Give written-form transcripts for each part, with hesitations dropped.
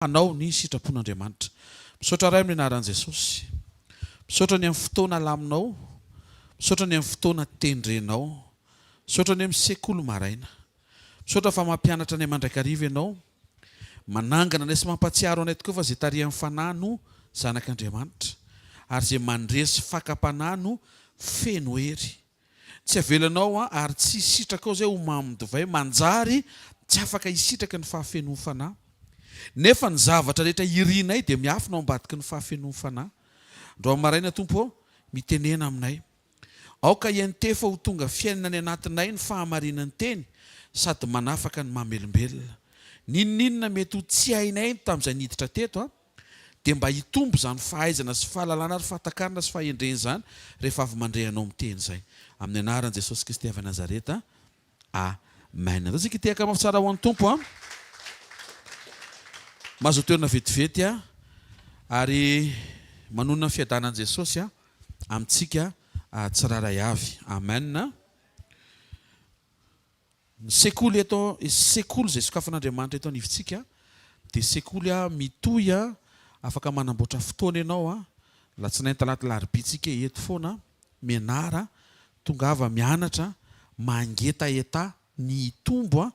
Hanao ny sitrapon'Andriamanitra. Misaotra Ray amin'ny anaran'i Jesosy. Misaotra ny amin'ny fotoana alaminao. Misaotra ny amin'ny fotoana tendrenao. Misaotra ny amin'ny sekoly maraina. Misaotra fa mampianatra anay mandrakariva Ianao. Manangana anay sy mampatsiaro anay tokoa fa izay tarihan'ny Fanahy no zanak'Andriamanitra. Ary izay mandresy fakam-panahy no feno hery. Tsy avelanao aho ary tsy sitrakao izay ho mamon-divay manjary tsy afaka hisitraka ny fahafenoan'ny Fanahy. Nefa ny zavatra rehetra irinay dia miafina ao ambadiky ny fahafenoan'ny Fanahy. Androany maraina, Tompo ô, mitenena aminay. Aoka hiantefa ho tonga fiainana any anatinay ny fahamarinan'ny Teny sady manafaka ny mamelombelona. N'inon'inona mety ho tsy hainay tamin'izay niditra teto an! dia mba hitombo izany fahaizana sy fahalalana ary fahatakarana sy fahendrena izany rehefa avy mandre anao miteny izay. Amin'ny anaran'i Jesosy Kristy avy Nazareta. Amen. Andao tsika hitehaka mafy tsara ho an'ny Tompo an. Mahazo toerana vetivety a. Ary manonona ny fiadanan'i Jesosy a amintsika tsirairay avy. Amen. Ny sekoly eto, sekoly izay sokafan'Andriamanitra eto anivontsika dia sekoly mitohy, afaka manamboatra fotoana ianao, alatsinainy, talata, alarobia tsika eto foana, mianara, tongava mianatra, mangetaheta ny hitombo,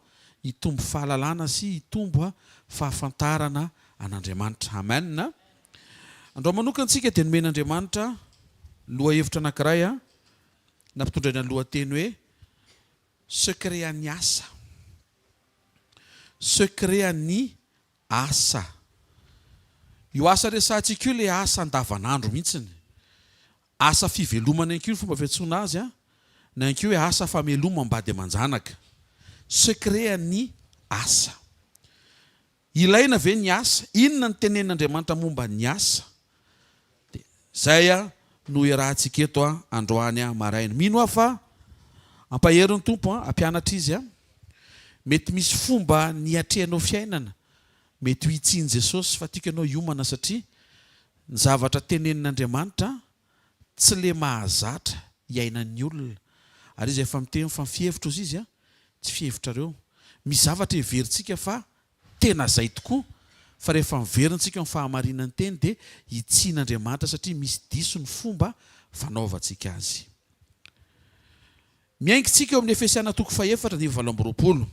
hitombo fahalalana sy hitombo fahafantarana an'Andriamanitra. Amen. Androany manokana tsika dia nomen'Andriamanitra lohahevitra anankiray nampitondraina lohateny hoe Secret an'ny asa. Secret an'ny asa. Io asa resahantsika io ilay asa andavanandro mihitsiny. Asa fivelomana ihany koa ny fomba fiantsoana azy an, na ihany koa hoe asa famelomam-bady aman-janaka. Secret an'ny asa. Ilaina ve ny asa? Inona no tenenin'Andriamanitra momba ny asa? Dia izay no iarahantsika eto androany maraina. Mino aho fa hampahery ny Tompo, hampianatra Izy. Mety misy fomba niatrehanao fiainana, mety ho hitsian'i Jesosy, fa tiako ianao hiomana satria ny zavatra tenenin'Andriamanitra tsy le mahazatra iainan'ny olona. Ary Izy efa miteny fa ny fihevitro hozy Izy tsy fihevitrareo. Misy zavatra heverintsika fa tena zay tokoa, fa rehefa miverina tsika amin'ny fahamarinan'ny teny dia hitsian'Andriamanitra satria misy diso ny fomba fanaovantsika azy. Miainga tsika eo amin'ny Efesiana toko fahefatra andininy 28.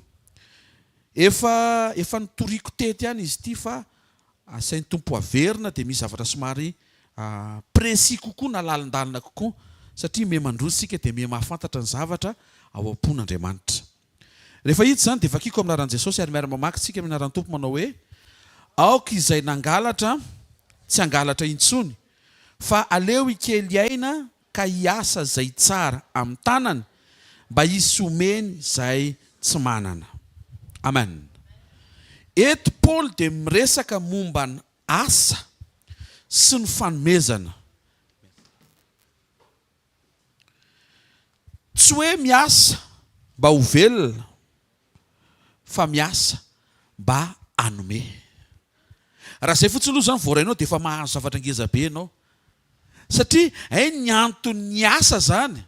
Efa efa notoriko teto ihany izy ity fa asain'ny Tompo averina dia misy zavatra somary précis kokoa na lalindalina kokoa satria miha mandroso isika dia miha mahafantatra ny zavatra ao am-pon'Andriamanitra. Rehefa hita izany dia vakiko amin'ny anaran'i Jesosy ary miara-mamaky isika amin'ny anaran'ny Tompo manao hoe, Aoka izay nangalatra tsy hangalatra intsony, fa aleo hikely aina ka hiasa izay tsara amin'ny tanany mba hisy homeny izay tsy manana. Amen. Eto Paoly dia miresaka momba ny asa sy ny fanomezana. Tsy hoe miasa mba ho velona fa miasa mba hanome. Raha izay fotsiny aloha izany voarainao dia efa mahazo zavatra ngeza be ianao. Satria hay ny anton'ny asa izany,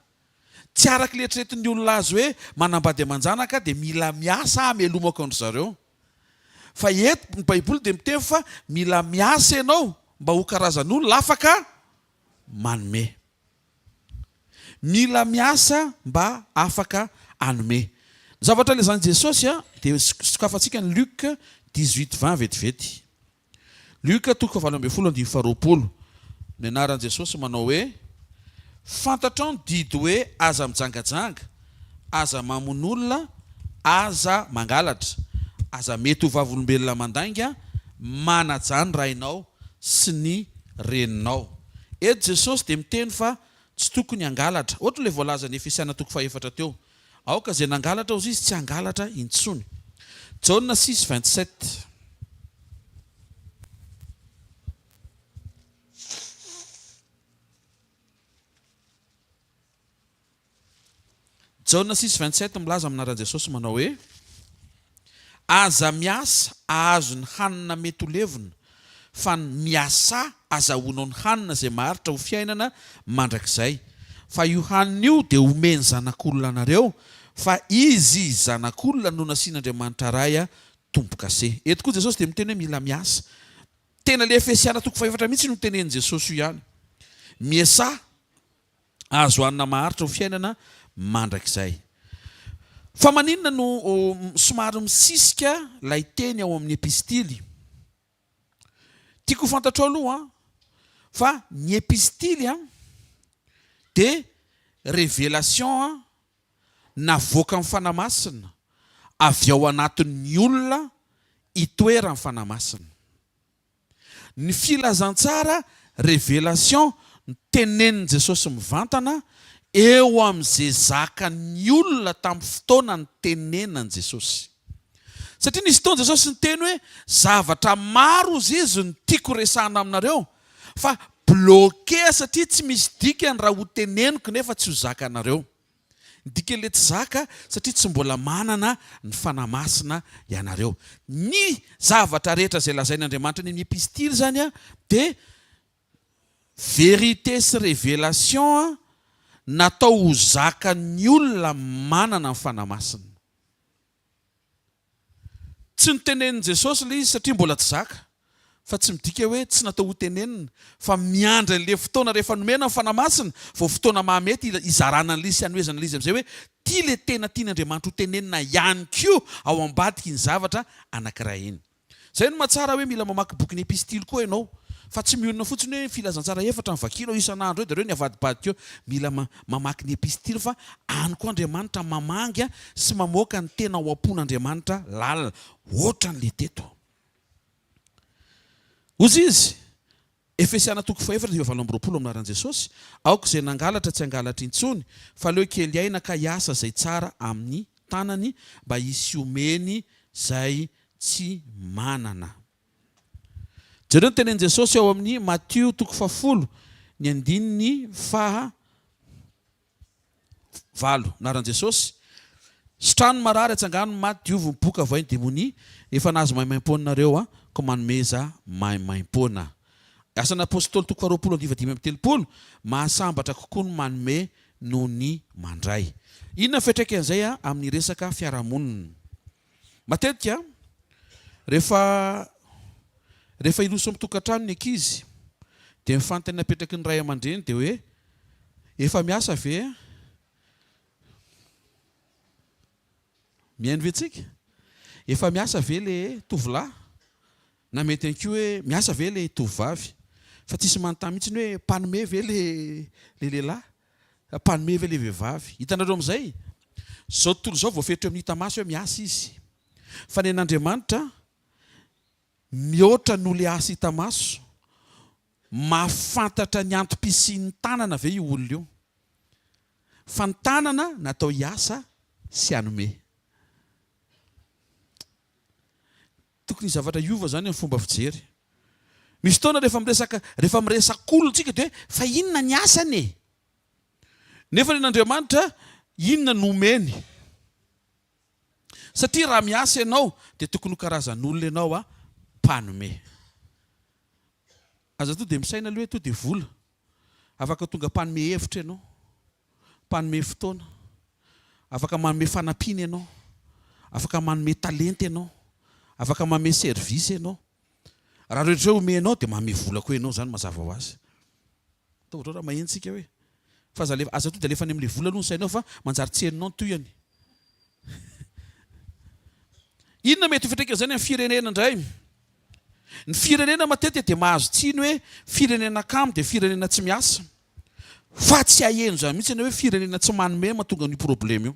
tsy araka ilay eritreretin'ny olona azy hoe manambady aman-janaka dia mila miasa hamelomako an-dry zareo. Fa eto ny baiboly dia miteny fa mila miasa ianao mba ho karazan'olona afaka manome. Mila miasa mba afaka hanome. Ny zavatra lazain'i Jesosy dia sokafantsika ny Luc 18 20 vetivety. Luc toko fahavalo ambin'ny folo andininy faharoapolo. Ny anaran'i Jesosy manao hoe, Fantatrao ny didy hoe aza mijangajanga, aza mamono olona, aza mangalatra, aza mety ho vavolombelona mandainga, manajà ny rainao sy ny reninao. Eto Jesosy dia miteny fa tsy tokony hangalatra. Ohatry ilay voalazan'ny Efesiana toko fahefatra teo. Aoka izay nangalatra hozy izy tsy hangalatra intsony. Jaona six 27. Jaona six 27 milaza amin'ny anaran'i Jesosy manao hoe, Aza miasa ahazo ny hanina mety ho levona, fa ny miasà azahoanao ny hanina izay maharitra ho fiainana mandrakizay. Fa io hanina io dia homen'ny Zanak'olona anareo, fa Izy Zanak'olona no nasian'Andriamanitra Ray. tombo-kase. Eto koa Jesosy dia miteny hoe mila miasa. Tena ilay Efesiana toko fahefatra mihitsy no tenenin'i Jesosy io ihany. Miasà, azo hanina maharitra ho fiainana mandrakizay. Fa maninona no somary misisika ilay teny ao amin'ny epistily? Tiako ho fantatrao aloha fa ny epistily dia révélation navoakan'ny Fanahy Masina avy ao anatin'ny olona itoeran'ny Fanahy Masina. Ny filazantsara, révélation, notenenin'i Jesosy mivantana eo amin'izay zakan'ny olona tamin'ny fotoana nitenenan'i Jesosy. Satria nisy fotoana Jesosy niteny hoe zavatra maro hozy izy no tiako resahana aminareo fa bloqué satria tsy misy dikany raha hoteneniko nefa tsy ho zakanareo. Ny dikan'ilay tsy zaka satria tsy mbola manana ny Fanahy Masina ianareo. Ny zavatra rehetra izay lazain'Andriamanitra any amin'ny epistily izany dia vérité sy révélation natao ho zakan'ny olona manana ny Fanahy Masina. Tsy notenenin'i Jesosy ilay izy satria mbola tsy zaka, fa tsy midika hoe tsy natao hotenenina, fa miandry an'ilay fotoana rehefa nomena ny Fanahy Masina vao fotoana mahamety hizarana an'ilay izy sy hanomezana an'ilay izy amin'izay hoe ity ilay tena tian'Andriamanitra hotenenina ihany koa ao ambadiky iny zavatra anankiray iny. Izay no mahatsara hoe mila mamaky bokin'ny epistily koa ianao fa tsy mionona fotsiny hoe filazantsara efatra no vakianao isan'andro eo dia ireo ny avadibadika eo. Mila mamaky ny epistily fa any koa Andriamanitra mamangy sy mamoaka ny tena ao am-pon'Andriamanitra lalina ohatran'ilay teto. Hozy izy, Efesiana toko fahefatra andininy 28 Amin'ny anaran'i Jesosy, aoka izay nangalatra tsy hangalatra intsony, fa aleo kely aina ka hiasa izay tsara amin'ny tanany mba hisy homeny izay tsy manana. Jereo ny tenin'i Jesosy ao amin'ny Matio toko fahafolo ny andininy faha valo. Anaran'i Jesosy. Sitrano ny marary, atsangano ny maty, diovy ny boka, avoay ny demonia. Efa nahazo maimaimpoana nareo a, koa manomeza maimaimpoana. Asan'ny Apostoly toko faharoapolo andiva 35, Mahasambatra kokoa ny manome noho ny mandray. Inona ny fiantraikan'izay amin'ny resaka fiarahamonina? Matetika, rehefa rehefa hiroso amin'ny tokantrano ny ankizy, dia ny fanontaniana apetraky ny ray aman-dreny dia hoe, efa miasa ve? Mihaino ve tsika? Efa miasa ve le tovolahy? Na mety ihany koa hoe miasa ve le tovovavy? Fa tsisy manontany mihitsy hoe mpanome ve le le lehilahy? Mpanome ve ilay vehivavy? Hitanareo amin'izay? Izao tontolo izao voafetra eo amin'ny hita maso hoe miasa izy. Fa ny an'Andriamanitra, mihoatra noho ilay asa hita maso, mahafantatra ny antom-pisian'ny tanana ve io olona io? Fa ny tanana natao hiasa sy hanome. Tokony hisy zavatra hiova izany amin'ny fomba fijery. Misy fotoana rehefa miresaka rehefa miresak'olona tsika dia hoe fa inona ny asany e? Nefa ny an'Andriamanitra inona no omeny? Satria raha miasa ianao dia tokony ho karazan'olona ianao a mpanome. Aza to dia misaina aloha hoe to dia vola. Afaka tonga mpanome hevitra ianao. Mpanome fotoana. Afaka manome fanampiana ianao. Afaka manome talenta ianao. Afaka manome service ianao. Raha rehetra hoe omenao dia manome vola koa ianao izany mazava ho azy. Atao ohatrao raha maheno tsika hoe. Fa aza alefa, aza tonga dia alefa any amin'ilay vola aloha ny sainao fa manjary tsy henonao ny tohiny. Inona mety ho fiantraikan'izany amin'ny firenena indray? Ny firenena matetika dia mahazo tsiny hoe firenena kamo dia firenena tsy miasa. Fa tsy haheno izany mihitsy ianao hoe firenena tsy manome mahatonga an'io problème io.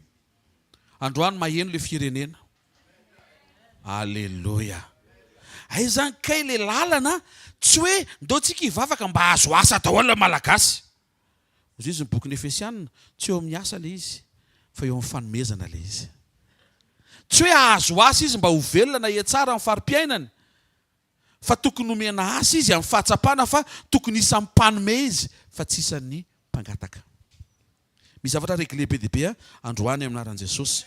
Androany maheno le firenena. Aleloia. Aiza izany kay le lalana tsy hoe ndao tsika hivavaka mba hahazo asa daholo le Malagasy. Hoy izy ny bokin'ny Efesiana, tsy eo amin'ny asa le izy fa eo amin'ny fanomezana le izy. Tsy hoe hahazo asa izy mba ho velona na hihatsara amin'ny fari-piainany. Fa tokony homena asa izy amin'ny fahatsapana fa tokony isan'ny mpanome izy fa tsy isan'ny mpangataka. Misy zavatra réglé be dia be androany amin'ny anaran'i Jesosy.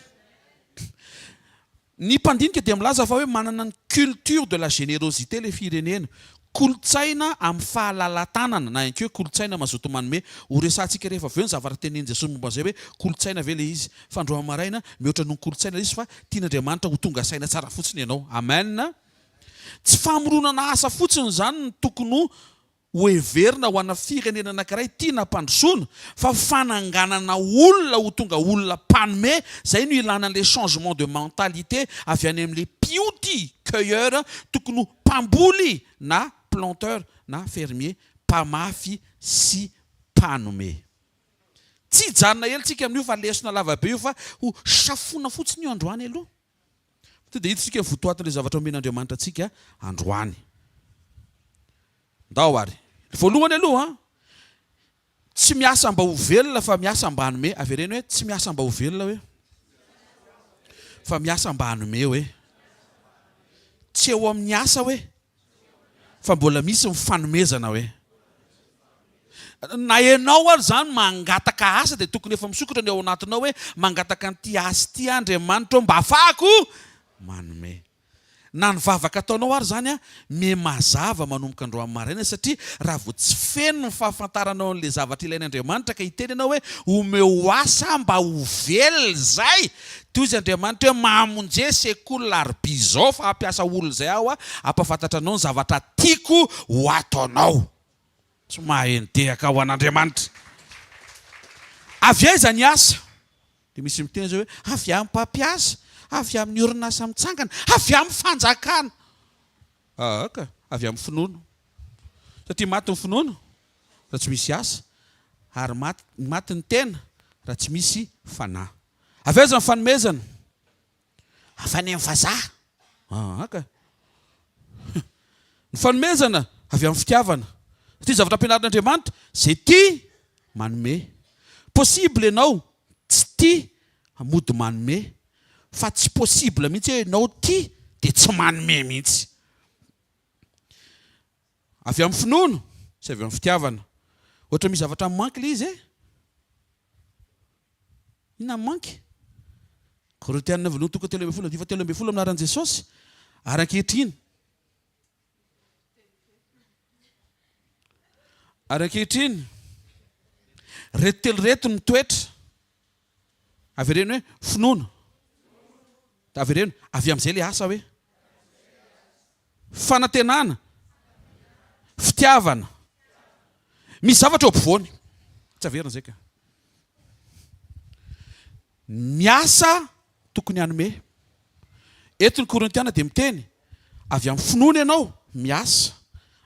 Ny mpandinika dia milaza fa hoe manana ny culture de la générosité ilay firenena. Kolontsaina amin'ny fahalalahan-tanana na ihany koa hoe kolontsaina mazoto manome. Ho resahantsika rehefa avy eo ny zavatra tenenin'i Jesosy momba an'izay hoe kolontsaina ve ilay izy. Fa androany maraina, mihoatra noho ny kolontsaina ilay izy fa tian'Andriamanitra ho tonga saina tsara fotsiny ianao. Amen. Tsy famoronana asa fotsiny izany no tokony ho ho heverina ho ana firenena anankiray tiana hampandrosoana fa fananganana olona ho tonga olona mpanome, zay no ilana an'le changement de mentalité avy any amin'le mpioty, cueilleur, tokony ho mpamboly na planteur na fermier, mpamafy sy mpanome. Tsy hijanona ela tsika amin'io fa lesona lava be io fa ho safoina fotsiny io androany aloha. Tonga dia hitantsika ny votoatin'ilay zavatra omen'Andriamanitra antsika androany. Ndao ary. Voalohany aloha, tsy miasa mba ho velona fa miasa mba hanome. Avereno hoe, tsy miasa mba ho velona hoe. Fa miasa mba hanome hoe. Tsy eo amin'ny asa hoe. Fa mbola misy ny fanomezana hoe. Na ianao ary izany mangataka asa dia tokony efa misokatra ny ao anatinao hoe mangataka an'ity asa ity aho Andriamanitra ô mba afahako manome. Na ny vavaka ataonao ary izany miha mazava manomboka androany maraina satria raha vao tsy feno ny fahafantaranao an'ilay zavatra ilain' Andriamanitra ka hiteny ianao hoe omeo asa aho mba ho velona izay dia hoy izy Andriamanitra hoe mamonje sekoly larobia izao fa hampiasa olona izay aho hampahafantatra anao ny zavatra tiako ho ataonao. Tsy mahay nitehaka ho an'Andriamanitra. Avy aiza ny asa? Dia misy miteny izao hoe, avy amin'ny mpampiasa, avy amin'ny orinasa mitsangana, avy amin'ny fanjakana. Aa ka, avy amin'ny finoana. Satria maty ny finoana raha tsy misy asa, ary maty, maty ny tena raha tsy misy fanahy. Avy aiza ny fanomezana? Avy any amin'ny vazaha. Aa ka. Ny fanomezana avy amin'ny fitiavana. Satria zavatra ampianarin'Andriamanitra, izay tia manome. Possible ianao tsy tia mody manome, fa tsy possible mihitsy hoe ianao tia dia tsy manome mihitsy. Avy amin'ny finoana sy avy amin'ny fitiavana. Ohatra misy zavatra manque ilay izy e. Inona ny manque? Korintiana voalohany toko 13 andininy fahatelo ambin'ny folo amin'ny anaran'i Jesosy. Ary ankehitriny Ary ankehitriny reto telo reto no mitoetra. Avereno hoe finoana. Avereno avy amin'izay ilay asa hoe Fanantenana, fitiavana. Misy zavatra eo ampovoany. Tsy averina izay ka. Miasa tokony hanome. Eto ny Korintiana dia miteny, avy amin'ny finoana ianao miasa,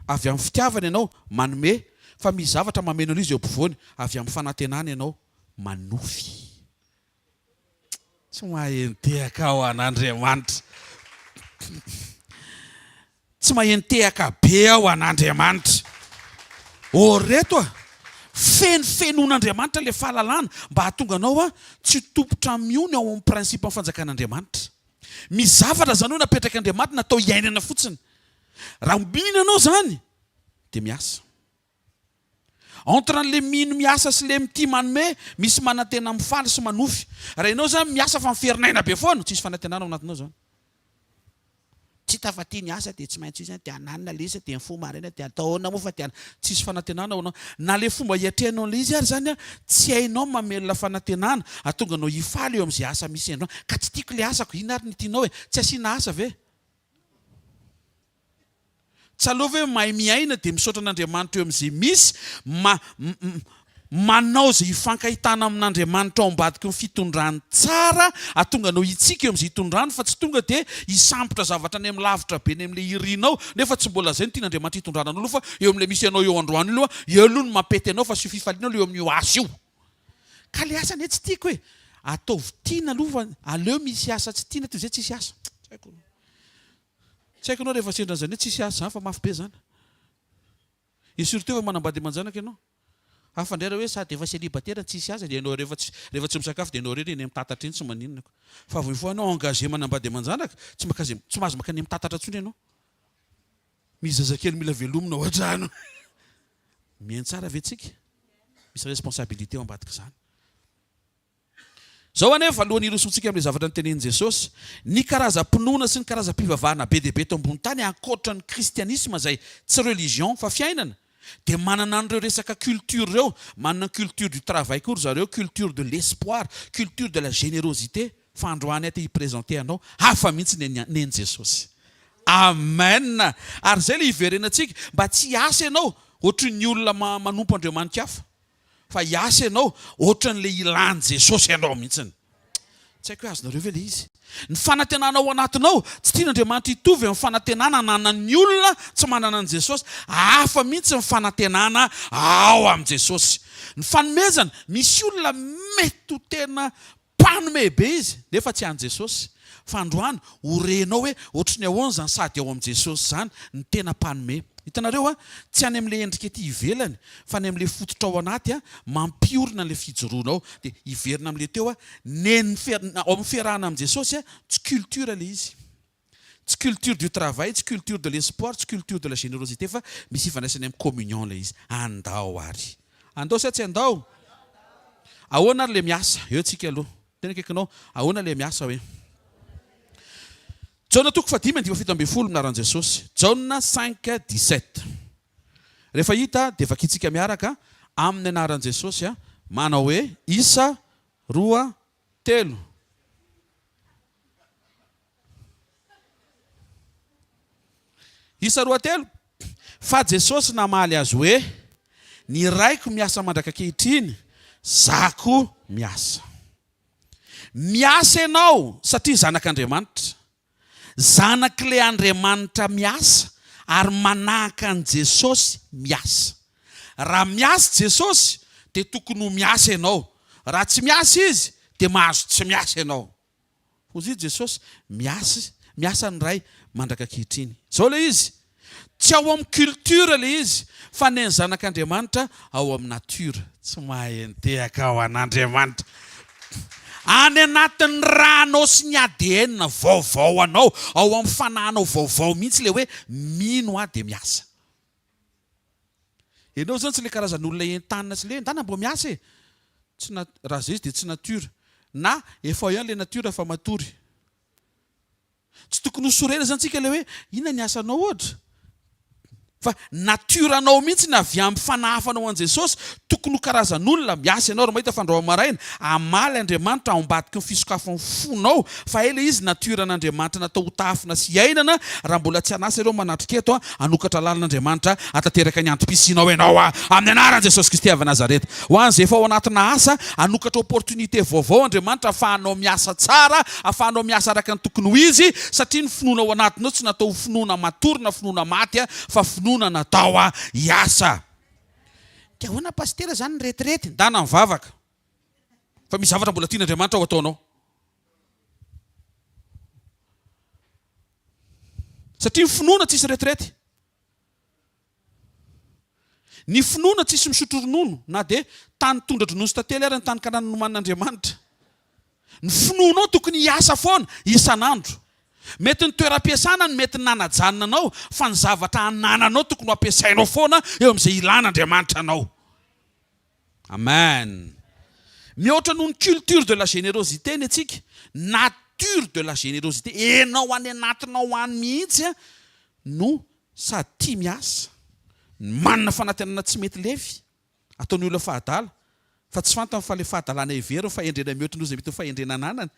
avy amin'ny fitiavana ianao manome, fa misy zavatra mameno an'izy eo ampovoany, avy amin'ny fanantenana ianao manofy. Tsy maheno tehaka aho an'Andriamanitra. Tsy maheno tehaka be aho an'Andriamanitra. Ô reto a! Fenofenoin'Andriamanitra ilay fahalalana mba hahatonga anao a tsy ho tompon-trano mihono ao amin'ny principe-n'ny fanjakan'Andriamanitra. Misy zavatra izany hoe napetrak'Andriamanitra natao hiainana fotsiny. Raha mino ianao izany dia miasa. Entre an'le mino miasa sy le mitia manome, misy manantena mifaly sy manofy. Raha ianao zany miasa fa miferinaina be foana, tsisy fanantenana ao anatinao zany. Tsy hita fa tia ny asa dia tsy maintsy izany, dia ananina le izy dia mifoha maraina dia atao ahoana moa fa dia tsisy fanantenana ao anao. Na le fomba hiatrehanao an'ilay izy ary zany an, tsy hainao mamelona fanantenana, hahatonga anao hifaly eo amin'izay asa misy anao. Ka tsy tiako le asako, inona ary ny tianao e? Tsy asiana asa ve? Tsy aleo ve mahay miaina dia misaotra an'Andriamanitra eo amin'izay misy, ma, manao izay hifankahitana amin'Andriamanitra ao ambadiky ny fitondrany tsara, hahatonga anao hitsiky eo amin'izay itondrany fa tsy tonga dia hisambotra zavatra any amin'ny lavitra be any amin'ilay irinao nefa tsy mbola izay no tian'Andriamanitra hitondrana anao aloha fa eo amin'ilay misy anao eo androany io aloha, eo aloha no mampety anao fa asio fifaliana aloha eo amin'io asa io. Ka ilay asa anie tsy tiako e! Ataovy tiana aloha fa aleo misy asa tsy tiana toy izay tsisy asa. Tsy haiko. Tsy haiko ianao rehefa sendra an'izany hoe tsisy asa izany fa mafy be izany. Et surtout efa manambady aman-janaka ianao. Hafa indray raha hoe sady efa célibataire no tsisy asa dia ianao rehefa tsy rehefa tsy misakafo dia ianao irery eny amin'ny tatatra eny tsy maninona ko. Fa vao mifoha ianao engagé manambady aman-janaka, tsy maka ze tsy mahazo makany amin'ny tatatra intsony ianao. Misy zazakely mila velomina ao an-trano. Mihaino tsara ve tsika? Misy responsabilité ao ambadik'izany. Izao anefa, alohan'ny hirosoantsika amin'ilay zavatra notenenin'i Jesosy, ny karazam-pinoana sy ny karazam-pivavahana be dia be eto ambony tany ankoatra ny kristianisma izay tsy religion fa fiainana dia manana an'ireo resaka culture ireo, manana ny culture du travail koa ry zareo, culture de l'espoir, culture de la générosité, fa androany aho te hi-presenter anao hafa mihitsy ny nen'i Jesosy. Amen! Ary izay ilay hiverenantsika, mba tsy hiasa ianao ohatry ny olona manompo andriamani-kafa. Fa hiasa ianao ohatran'ilay ilan'i Jesosy anao mihitsiny. Tsy haiko hoe azonareo ve ilay izy. Ny fanantenana ao anatinao, tsy tian'Andriamanitra hitovy amin'ny fanantenana ananan'ny olona tsy manana an'i Jesosy. Hafa mihitsy ny fanantenana ao amin'i Jesosy. Ny fanomezana, misy olona mety ho tena Mpanome be izy nefa tsy an'i Jesosy. Fa androany ho renao hoe ohatry ny ahoana izany sady ao amin'i Jesosy izany ny tena mpanome. Hitanareo a, tsy any amin'ilay endrika ety ivelany fa any amin'ilay fototra ao anaty a, mampiorina an'ilay fijoroanao. Dia hiverina amin'ilay teo a, nen'ny ao amin'ny fiarahana amin'i Jesosy a, tsy culture ilay izy. Tsy culture du travail, tsy culture de l'espoir, tsy culture de la générosité fa misy ifandraisany amin'ny communion ilay izy. Andao ary. Andao sa tsy andao? Ahoana ary ilay miasa? Eo tsika aloha. Tena akaikinao. Ahoana ilay miasa hoe? Jaona toko fahadimy andininy 17 amin'ny anaran'i Jesosy. Jaona cinq dix-sept. Rehefa hita dia vakintsika miaraka amin'ny anaran'i Jesosy manao hoe isa, roa, telo. Isa roatelo, Fa Jesosy namaly azy hoe, Ny Raiko miasa mandrak'ankehitriny, Za koa miasa. Miasa ianao satria zanak'Andriamanitra. Zanak'ilay Andriamanitra miasa ary manahaka an'i Jesosy miasa. Raha miasa Jesosy dia tokony ho miasa ianao. Raha tsy miasa Izy dia mahazo tsy miasa ianao. Hozy i Jesosy, Miasa, miasa ny Ray mandraka ankehitriny. Izao ilay izy, tsy ao amin'ny culture ilay izy, fa ny an'ny zanak'Andriamanitra ao amin'ny nature. Tsy mahay nitehaka ho an'Andriamanitra. Any anatin'ny rànao sy ny ADN vaovao anao, ao amin'ny fanahinao vaovao mihitsy ilay hoe mino aho dia miasa. Ianao zany tsy le karazan'olona entanina sy le ndana mbô miasa e! Tsy na raha zay izy dia tsy nature. Na efa ao ihany le nature fa matory. Tsy tokony ho sorena zany tsika le hoe inona ny asanao ohatra? Fa nature anao mihitsy ny avy amin'ny fanahafanao an'i Jesosy, tokony ho karazan'olona miasa ianao raha mahita fandrao maraina, hamaly Andriamanitra ao ambadiky ny fisokafan'ny fonao fa hay le izy nature an'Andriamanitra natao ho tahafina sy hiainana, raha mbola tsy an'asa ireo manatrika eto hanokatra lalana Andriamanitra hahatanteraka ny antom-pisianao ianao amin'ny anaran'i Jesosy Kristy avy Nazareta. Ho an'izay efa ao anatina asa, hanokatra opportunité vaovao Andriamanitra ahafahanao miasa tsara, ahafahanao miasa araka ny tokony ho izy, satria ny finoana ao anatinao tsy natao ho finoana matory na finoana maty fa finoana natao hiasa. Dia ahoana Pasitera zany ny retirety? Ndana mivavaka fa misy zavatra mbola tian'Andriamanitra ho ataonao. Satria ny finoana tsisy retraite. Ny finoana tsisy misotro ronono na dia tany tondra-dronono sy tantely ary ny tany Kanana nomanin'Andriamanitra. Ny finoanao tokony hiasa foana isan'andro. Mety ny toeram-piasana no mety nanajanona anao fa ny zavatra anananao tokony ho ampiasainao foana eo amin'izay ilan'Andriamanitra anao. Amen! Mihoatra noho ny culture de la générosité ny antsika, nature de la générosité, enao any anatinao any mihitsy no sady tia miasa, manana fanantenana tsy mety lefy, ataon'ny olona fahadala, fa tsy fantany fa ilay fahadalana heveriny fahendrena mihoatra noho izay mety ho fahendrena ananany,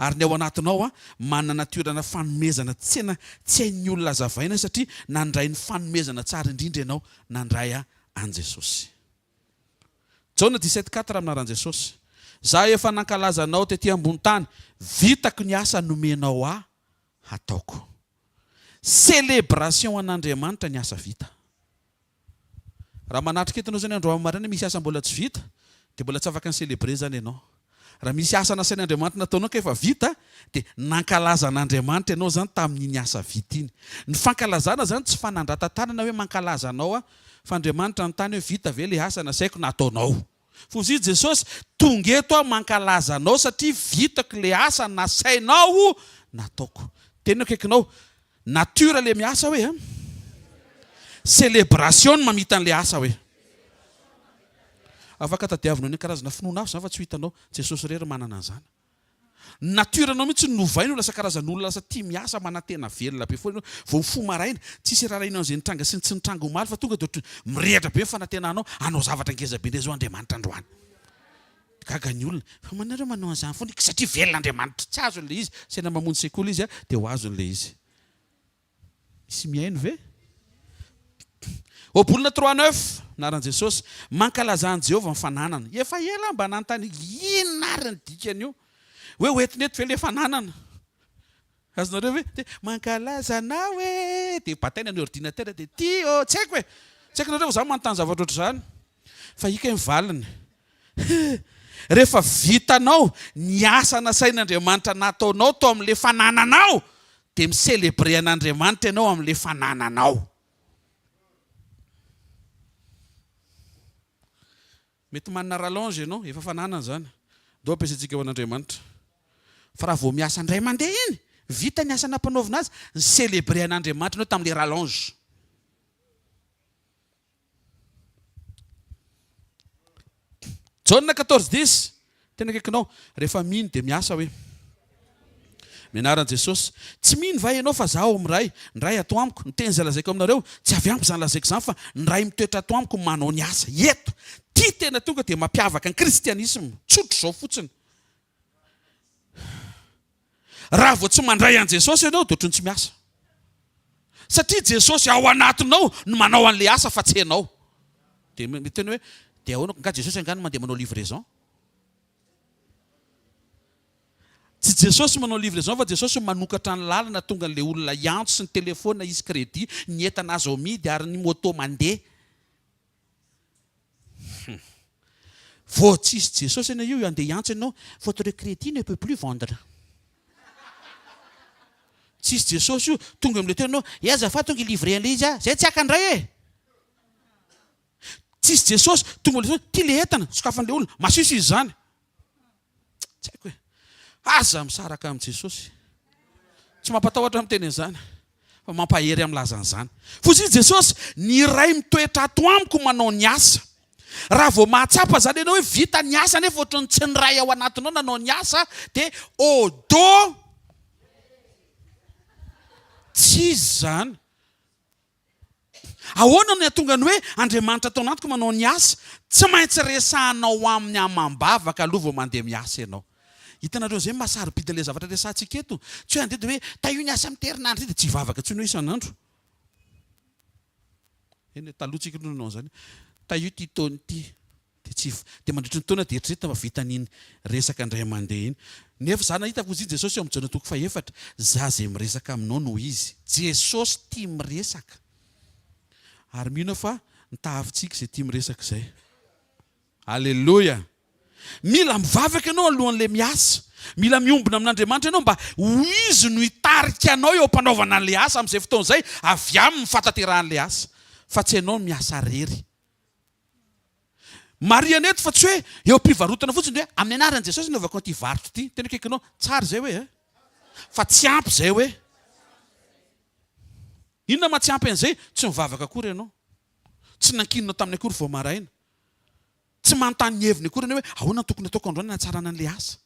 ary ny ao anatinao manana nature-na fanomezana tsena tsy hain'ny olona hazavaina satria nandray ny fanomezana tsara indrindra ianao, nandray an'i Jesosy. Jaona dix-sept quatre Amin'ny anaran'i Jesosy, Za efa nankalaza Anao tety ambony tany, vitako ny asa nomenao ahy hataoko. Célébration an'Andriamanitra ny asa vita. Raha manatrika eto ianao zany androany maraina misy asa mbola tsy vita, dia mbola tsy afaka ni-célébrer zany ianao. Raha misy asa nasain'Andriamanitra nataonao ka efa vita dia nankalaza an'Andriamanitra ianao izany tamin'iny asa vita iny. Ny fankalazana izany tsy fanandratan-tanana hoe mankalaza anao aho fa Andriamanitra nitany hoe vita ve ilay asa nasaiko nataonao. F'hozy i Jesosy, tonga eto aho mankalaza anao satria vitako ilay asa nasainao nataoko. Teneno akaikinao, nature ilay miasa hoe an! Celebration ny mamita an'ilay asa hoe. Afaka tadiavinao any karazana finoana hafa izany fa tsy ho hitanao. Jesosy irery manana an'izany. Ny nature-nao mihitsy no novainy ho lasa karazan'olona lasa tia miasa, manantena velona be foana ianao. Vao mifoha maraina, tsisy raharahianao an'izay nitranga sy ny tsy nitranga omaly fa tonga dia ohatran'ny mirehitra be ny fanantenanao, hanao zavatra ngeza be indray izao Andriamanitra androany. Gaga ny olona, fa maninona nareo manao an'izany foana? Satria velona Andriamanitra. Tsy azony ilay izy, asaina mamonjy sekoly izy dia ho azony ilay izy. Misy mihaino ve? Ohabolana trois neuf, Anaran'i Jesosy, Mankalazà an'i Jehovah ny fananana. Efa ela aho mba nanontany inona ary ny dikan'io? Hoe ho entina eto ve ilay fananana? Azonareo ve? Dia mankalaza anao e! Dia bataina ny ordinateur dia ty ô! Tsy haiko e! Tsy haiko nareo fa za manontany zavatra ohatr'izany. Fa ika ny valiny. Rehefa vitanao ny asa nasain'Andriamanitra nataonao tao amin'ilay fanananao, dia mi-celebrer an'Andriamanitra ianao amin'ilay fanananao. Mety manana rallonge ianao, efa fananana izany. Ndao ampiasaintsika ho an'Andriamanitra. Fa raha vao miasa indray mandeha iny, vita ny asa nampanaovina azy, ni-celebrer an'Andriamanitra ianao tamin'ilay rallonge. Jaona 14 dix, tena akaikinao, rehefa mino dia miasa hoe. Amin'ny anaran'i Jesosy. Tsy mino va ianao fa Izaho ao amin'ny Ray, ny Ray ato amiko? Ny teny izay lazaiko aminareo, tsy avy amiko izany lazaiko izany fa ny Ray mitoetra ato amiko no manao ny asa. Eto, ity tena tonga dia mampiavaka ny kristianisma. Tsotra izao fotsiny. Raha vao tsy mandray an'i Jesosy ianao dia ohatran'ny tsy miasa. Satria Jesosy ao anatinao no manao an'ilay asa fa tsy ianao. Dia miteny hoe dia ahoana, nga Jesosy angaha no mandeha manao livraison? Tsy Jesosy manao livraison fa Jesosy manokatra ny lalana tonga an'ilay olona hiantso sy ny telephone hisy crédit, ny entana azo amidy ary ny moto mandeha. Hum. Vao tsisy Jesosy anie io andeha hiantso ianao, votre crédit ne peut plus vendre. Tsisy Jesosy io, tonga amin'ilay toerana ianao, eh azafady tonga hi-livrer an'ilay izy aho, zay tsy haka indray e! Tsisy Jesosy, tonga amin'ilay toerana, ty le entana, sokafan'ilay olona, masiso izy izany. Tsy haiko e. Aza misaraka amin'i Jesosy. Tsy mampatahotra miteny an'izany, fa mampahery amin'ny milaza an'izany. Fotsiny Jesosy, ny Ray mitoetra ato amiko manao ny asa. Raha vao mahatsapa izany ianao hoe vita ny asa nefa ohatran'ny tsy ny Ray ao anatinao nanao ny asa, dia odo tsy izy izany. Ahoana no hahatonga ny hoe Andriamanitra ato anatiko manao ny asa? Tsy maintsy resahanao aminy amam-bavaka aloha vao mandeha miasa ianao. Hitanareo izay maha sarobidy an'ilay zavatra resahantsika eto? Tsy hoe handeha dia hoe tahio ny asa amin'ity herinandro ity dia tsy hivavaka intsony hoe isan'andro. Eny e, taloha tsika aloha nanao an'izany. Tahio ity taona ity. Dia tsy dia mandritry ny taona dia eritreretina fa vita an'iny resaka indray mandeha iny. Nefa za nahita fa hozy Jesosy eo amin'ny Jaona toko fahefatra, za izay miresaka aminao no izy. Jesosy tia miresaka. Ary mino aho fa ny tahafintsika izay tia miresaka izay. Aleloia! Mila mivavaka ianao alohan'ilay miasa. Mila miombona amin'Andriamanitra ianao mba ho Izy no hitarika anao eo am-panaovana an'ilay asa amin'izay fotoana izay, avy aminy ny fahatanterahan'ilay asa. Fa tsy ianao no miasa irery. Marihana eto fa tsy hoe eo am-pivarotana fotsiny dia hoe amin'ny anaran'i Jesosy no anaovako an'ity varotra ity. Tena akaikinao, tsara izay hoe eh. Fa tsy ampy izay hoe. Inona maha tsy ampy an'izay? Tsy mivavaka akory ianao. Tsy nankininao taminy akory vao maraina. Tsy manontany ny heviny akory ianao hoe ahoana no tokony hataoko androany hanatsarana an'ilay asa.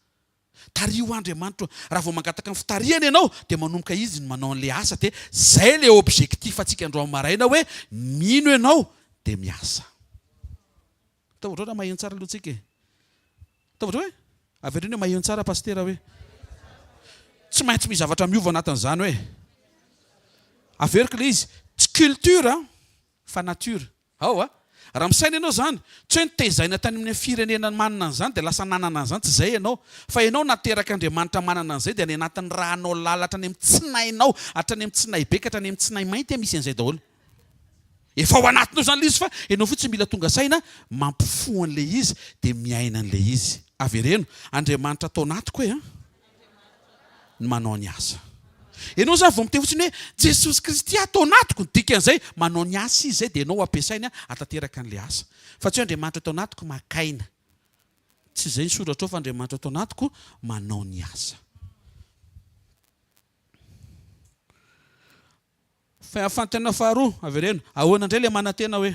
Tariho Andriamanitra o. Raha vao mangataka ny fitarihana ianao dia manomboka Izy ny manao an'ilay asa dia zay ilay objectif antsika androany maraina hoe mino ianao dia miasa. Ataovy ohatrao raha maheno tsara aloha tsika e. Ataovy ohatrao hoe avereno hoe maheno tsara pasitera hoe. Tsy maintsy misy zavatra miova anatin'izany hoe. Averiko ilay izy, tsy culture fa nature. Ao a! Raha misaina ianao izany, tsy hoe notezaina tany amin'ny firenena manana an'izany dia lasa nanana an'izany, tsy izay ianao. Fa ianao naterak'Andriamanitra manana an'izay dia any anatin'ny rànao lalina hatrany amin'ny tsinainao, hatrany amin'ny tsinay be ka hatrany amin'ny tsinay mainty misy an'izay daholo. Efa ao anatinao izany ilay izy fa ianao fotsiny mila tonga saina mampifoha an'ilay izy dia miaina an'ilay izy. Avereno, Andriamanitra ato anatiko e an! ny manao ny asa. Ianao izany vao miteny fotsiny hoe Jesosy Kristy ato anatiko, ny dikan'izay manao ny asa Izy izay dia ianao ampiasainy hahatanteraka an'ilay asa. Fa tsy hoe Andriamanitra ato anatiko maka aina. Tsy izay ny soratra ao fa Andriamanitra ato anatiko manao ny asa. Fanontaniana faharoa, avereno, ahoana indray ilay manantena hoe?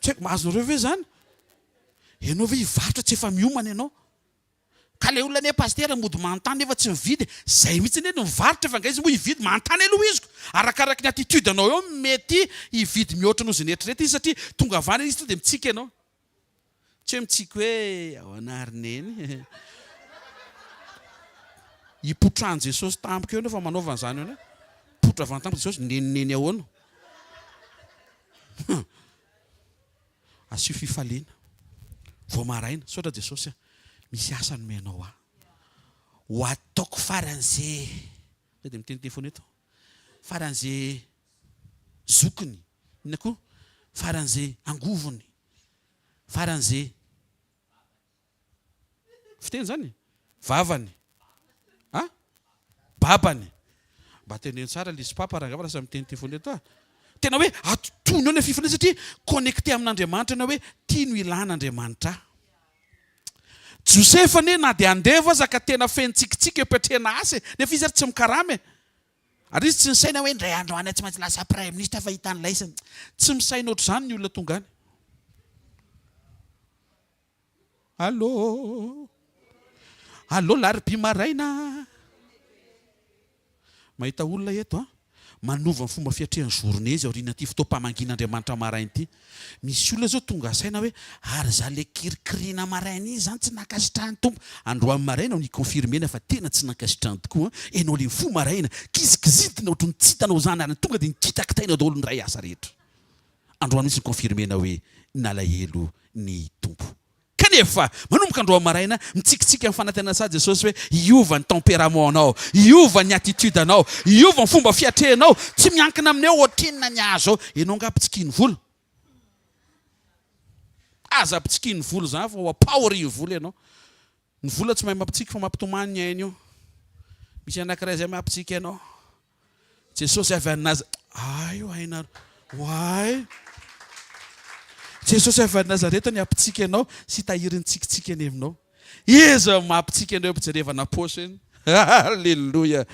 Tsy haiko, azonareo ve izany? Ianao ve hivarotra tsy efa miomana ianao? Ka le olona anie pasitera mody manontany nefa tsy mividy e! Zay mihitsy anie no mivarotra fa nga izy moa hividy manontany aloha izy ko! Arakaraky ny attitude anao eo mety hividy mihoatra noho izay neritreretina izy satria tonga avy any izy tonga dia mitsiky ianao. Tsy hoe mitsiky hoe ahoana ary neny? Hipotrahan'i Jesosy tampoka eo nefa manaova an'izany eo anie. Mipoitra avy any tampoka Jesosy, neny neny ahoana? Asio fifaliana. Vao maraina. Misaotra Jesosy a. Misy asa nomenao ahy. Ho ataoko faran'ze, sao dia miteniteny foana eto, faran'ze zokiny, inona koa? Faran'ze angovony, faran'ze. Fiteny zany e? Vavany. A? Babany. Mba teneno tsara lesy papa rangah fa lasa miteniteny foana eto ah. Tena hoe atontony eo ilay fifaliana satria connecté amin'Andriamanitra ianao hoe ty no ilan'Andriamanitra ahy. Josefa anie na dia andevo aza ka tena feno tsikitsiky eo am-piatrehana asa e, nefa izy ary tsy mikarama e. Ary izy tsy nisaina hoe indray andro any aho tsy maintsy lasa praiminisitra fa hitan'ilay. Tsy misaina ohatr'izany ny olona tonga any. Allo Allo larobia maraina Mahita olona eto an! Manova ny fomba fiatrehany journée izy aorian'ity fotoam-pamangian'Andriamanitra maraina ity. Misy olona zao tonga saina hoe ary za le kirikirina maraina iny zany tsy nankasitrahan'ny Tompo. Androany maraina no ni-confirmer-na fa tena tsy nankasitrahany tokoa an! Enao le mifoha maraina, kizikizitina ohatry ny tsy hitanao zany ary tonga dia nikitakitaina daholo ny ray asa rehetra. Androany mihitsy ni-confirmer-na hoe nalahelo ny Tompo. Kanefa, manomboka androany maraina, mitsikitsiky amin'ny fanantenana sahy Jesosy hoe hiova ny tempérament-nao, hiova ny attitude-nao, hiova ny fomba fiatrehanao, tsy miankina amin'ny hoe ohatrinona ny azo ao. Ianao angaha mpitsikin'ny vola? Aza mpitsikin'ny vola izany fa ho ampahorin'ny vola ianao. Ny vola tsy mahay mampitsiky fa mampitomany ny aina io. Misy anankiray izay mampitsiky anao. Jesosy avy any Naza Ay o hainareo Oay Jesosy avy any Nazareta ny hampitsiky anao sy hitahiry ny tsikitsiky eny aminao. Iza no mampitsiky anao eo am-pijerevana paosy eny? Aleloia!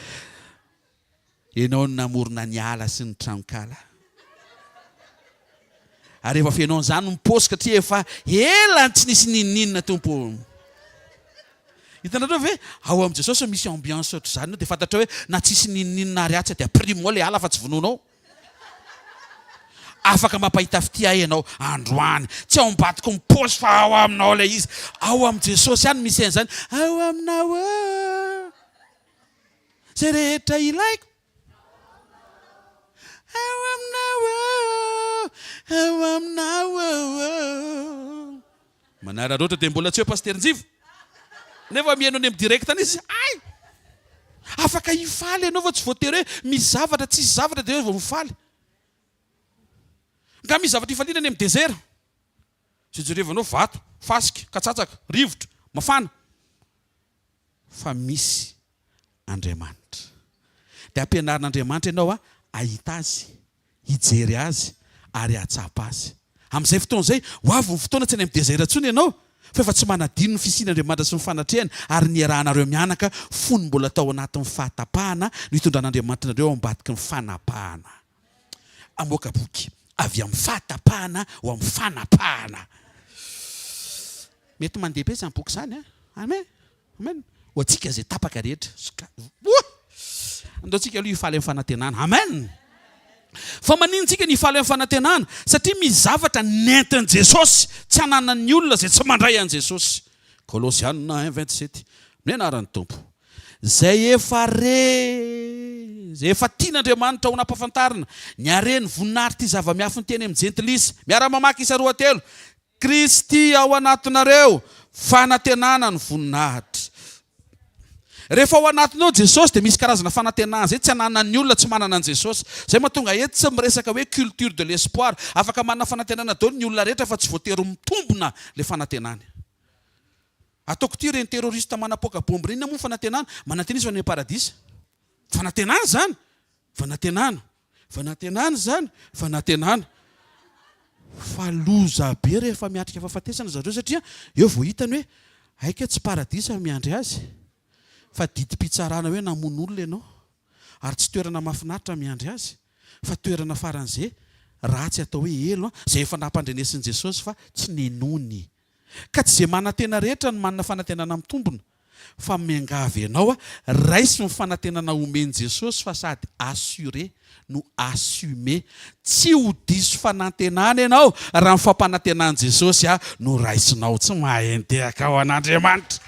Ianao no namorona ny ala sy ny tranonkala. Ary efa feno an'izany ny paosy satria efa ela no tsy nisy n'inon'inona Tompo ô. Hitanareo ve? Ao amin'i Jesosy misy ambiance ohatr'izany dia fantatrao hoe na tsisy n'inon'inona ary atsy dia primo ilay ala fa tsy vonoinao. Afaka mampahita fitia ahy ianao androany. Tsy ao ambadiky ny paosy fa ao aminao ilay izy. Ao amin'i Jesosy ihany misy an'izany. Ao aminao ô. Izay rehetra ilaiko. Ao aminao ô, ao aminao ô. Manararaotra dia mbola tsy eo Pasitera Njivo. Nefa mihaino any amin'ny direct any izy. Ay! Afaka hifaly ianao fa tsy voatery hoe misy zavatra, tsisy zavatra dia hoe vao mifaly. Nga misy zavatra ifaliana any amin'ny désert? Izay jerevanao vato, fasika, katsatsaka, rivotra, mafana. Fa misy Andriamanitra. Dia ampianarin'Andriamanitra ianao hahita Azy, hijery Azy, ary hahatsapa Azy. Amin'izay fotoana izay, ho avy ny fotoana tsy any amin'ny désert intsony ianao, fa efa tsy manadino ny fisian'Andriamanitra sy ny fanatrehany, ary niarahanareo mianaka fony mbola tao anatin'ny fahatapahana no hitondran'Andriamanitra anareo ao ambadiky ny fanapahana. Hamoaka boky avy amin'ny fahatapahana ho amin'ny fanapahana. Mety mandeha be izany boky izany an! Amen! Amen! Ho antsika izay tapaka rehetra. Oa! Andao tsika aloha hifaly amin'ny fanantenana. Amen! Fa maninona tsika ny hifaly amin'ny fanantenana? Satria misy zavatra nentin'i Jesosy tsy ananan'ny olona izay tsy mandray an'i Jesosy. Kolosiana un 27. Amin'ny anaran'ny Tompo. Izay efa re, izay efa tian'Andriamanitra ho nampafantarina, ny haren'ny voninahitr'ity zava-miafina ity any amin'ny Jentilisa. Miara-mamaky isa roatelo. Kristy ao anatinareo, fanantenana ny voninahitra. Rehefa ao anatinao Jesosy dia misy karazana fanantenana izay tsy ananan'ny olona tsy manana an'i Jesosy. Izay mahatonga eto tsy miresaka hoe culture de l'espoir. Afaka manana fanantenana daholo ny olona rehetra fa tsy voatery mitombina ilay fanantenany. Ataoko ity ireny terroriste manapoaka bombe ireny, inona moa ny fanantenana? Manantena izy fa any amin'ny paradisa. Fanantenana izany! Fanantenana. Fanantenana izany, fanantenana. Fa loza be rehefa miatrika fahafatesana zareo satria eo vao hitany hoe aika tsy paradisa no miandry azy fa didim-pitsarana hoe namono olona ianao ary tsy toerana mahafinaritra miandry azy fa toerana faran'izay ratsy atao hoe helo izay efa nampandrenesin'i Jesosy fa tsy ninoany. Ka tsy izay manantena rehetra no manana fanantenana mitombina, fa miangavy anao aho, raiso ny fanantenana omen'i Jesosy fa sady assuré no assumé. Tsy ho diso fanantenana ianao raha ny fampanantenan'i Jesosy no raisinao. Tsy mahay nitehaka ho an'Andriamanitra.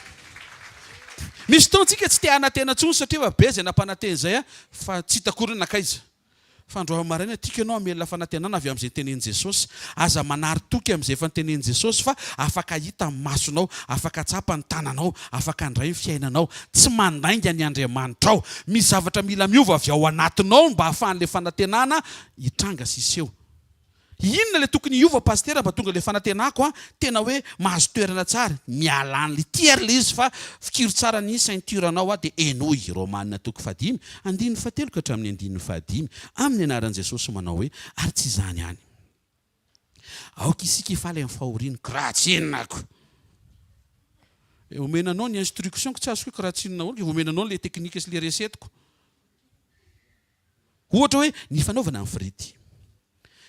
Misy fotoana tsika tsy te hanantena intsony satria efa be izay nampanantena izay fa tsy hita akory hoe nankaiza. Fa androany maraina tiako ianao hamelona fanantenana avy amin'izay notenenin'i Jesosy. Aza manary toky amin'izay efa notenenin'i Jesosy fa afaka hahita ny masonao, afaka hahatsapa ny tananao, afaka handray ny fiainanao. Tsy mandainga ny Andriamanitrao. Misy zavatra mila miova avy ao anatinao mba hahafahan'ilay fanantenana hitranga sy hiseho. Inona le tokony hiova Pasitera mba tonga le fanantenako an, tena hoe mahazo toerana tsara, miala any ity ary le izy fa fikiro tsara ny ceinture nao a de henoy Romana toko fahadimy andininy fahatelo ka hatramin'ny andininy fahadimy amin'ny anaran'i Jesosy manao hoe ary tsy izany ihany aoka isika hifaly amin'ny fahoriana ko raha tsy inona ko omena anao ny instruction ko tsy azoko hoe ko raha tsy inona ahoana ko omena anao le technique sy le recette ko. Ohatra hoe ny fanaovana ny frity.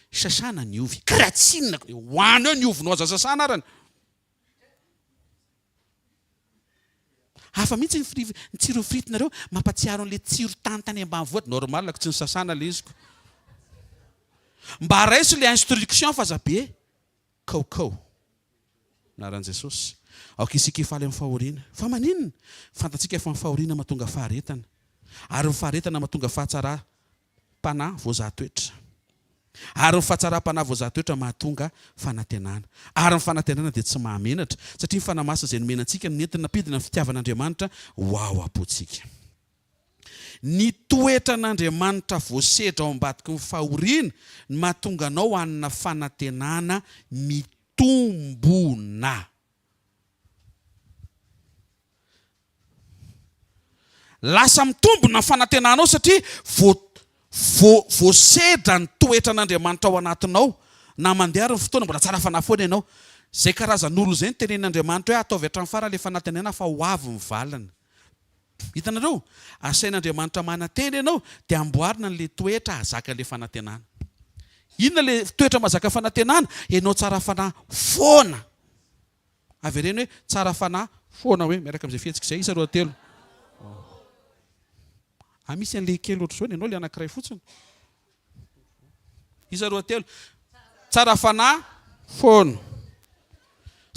Sasana ny ovy. Karaha tsy inona ko. Hoano eo ny ovinao aza sasana arany. Hafa mihitsy ny fri, ny tsiron'ny fritinareo, mampatsiaro an'ilay tsiro tany tany ambanivohitra. Normal ko tsy nisasana ilay izy ko. Mba raiso ilay instruction fa aza be kaokao. Anaran'i Jesosy. Aoka isika hifaly amin'ny fahoriana. Fa maninona? Fantatsika fa ny fahoriana mahatonga faharetana. Ary ny faharetana mahatonga fahatsaram-panahy voazaha toetra. Ary ny fahatsaram-panahy voazaha toetra mahatonga fanantenana. Ary ny fanantenana dia tsy mahamenatra, satria ny Fanahy Masina izay nomena antsika no nentiny nampidina ny fitiavan'Andriamanitra ho ao am-pontsika. Ny toetran'Andriamanitra voasedra ao ambadiky ny fahoriana no mahatonga anao hanana fanantenana mitombona. Lasa mitombona ny fanantenanao satria voasedra ny toetran'Andriamanitra ao anatinao. Na mandeha ary ny fotoana, mbola tsara fanahy foana ianao. Izay karazan'olona izay no tenenin'Andriamanitra hoe ataovy hatramin'ny farany ilay fanantenana fa ho avy ny valiny. Hitanareo? Asain'Andriamanitra manantena ianao, dia amboarina an'ilay toetra hahazaka an'ilay fanantenana. Inona ilay toetra mahazaka fanantenana? Ianao tsara fanahy foana. Avereno hoe tsara fanahy foana hoe miaraka amin'izay fihetsika izay. Isa roa telo. Ah, misy an'ilay kely ohatr'izao ny anao ilay anankiray fotsiny. Isa roa telo. Tsara fanahy foana.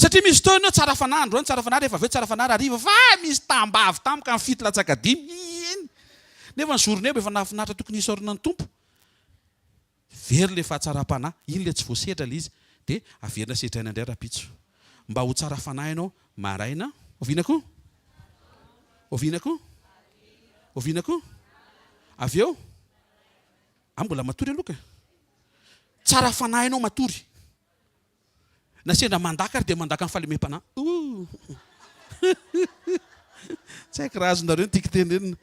Satria misy fotoana ianao tsara fanahy androany, tsara fanahy rehefa avy eo, tsara fanahy rahariva, fa misy tambavy tampoka amin'ny fito latsaka dimy. Iny. Nefa ny journée efa nahafinaritra tokony hisaorana ny Tompo. Very ilay fahatsaram-panahy, iny ilay tsy voasedra ilay izy, dia averina sedraina indray rahampitso. Mba ho tsara fanahy ianao maraina, oviana koa? Oviana koa? Oviana koa? Avy eo? Ah mbola matory aloha ka. Tsara fanahy ianao matory. Na sendra mandaka ary dia mandaka amin'ny fahalemem-panahy. Ouh. Tsy haiko raha azonareo ny tiako tenenina.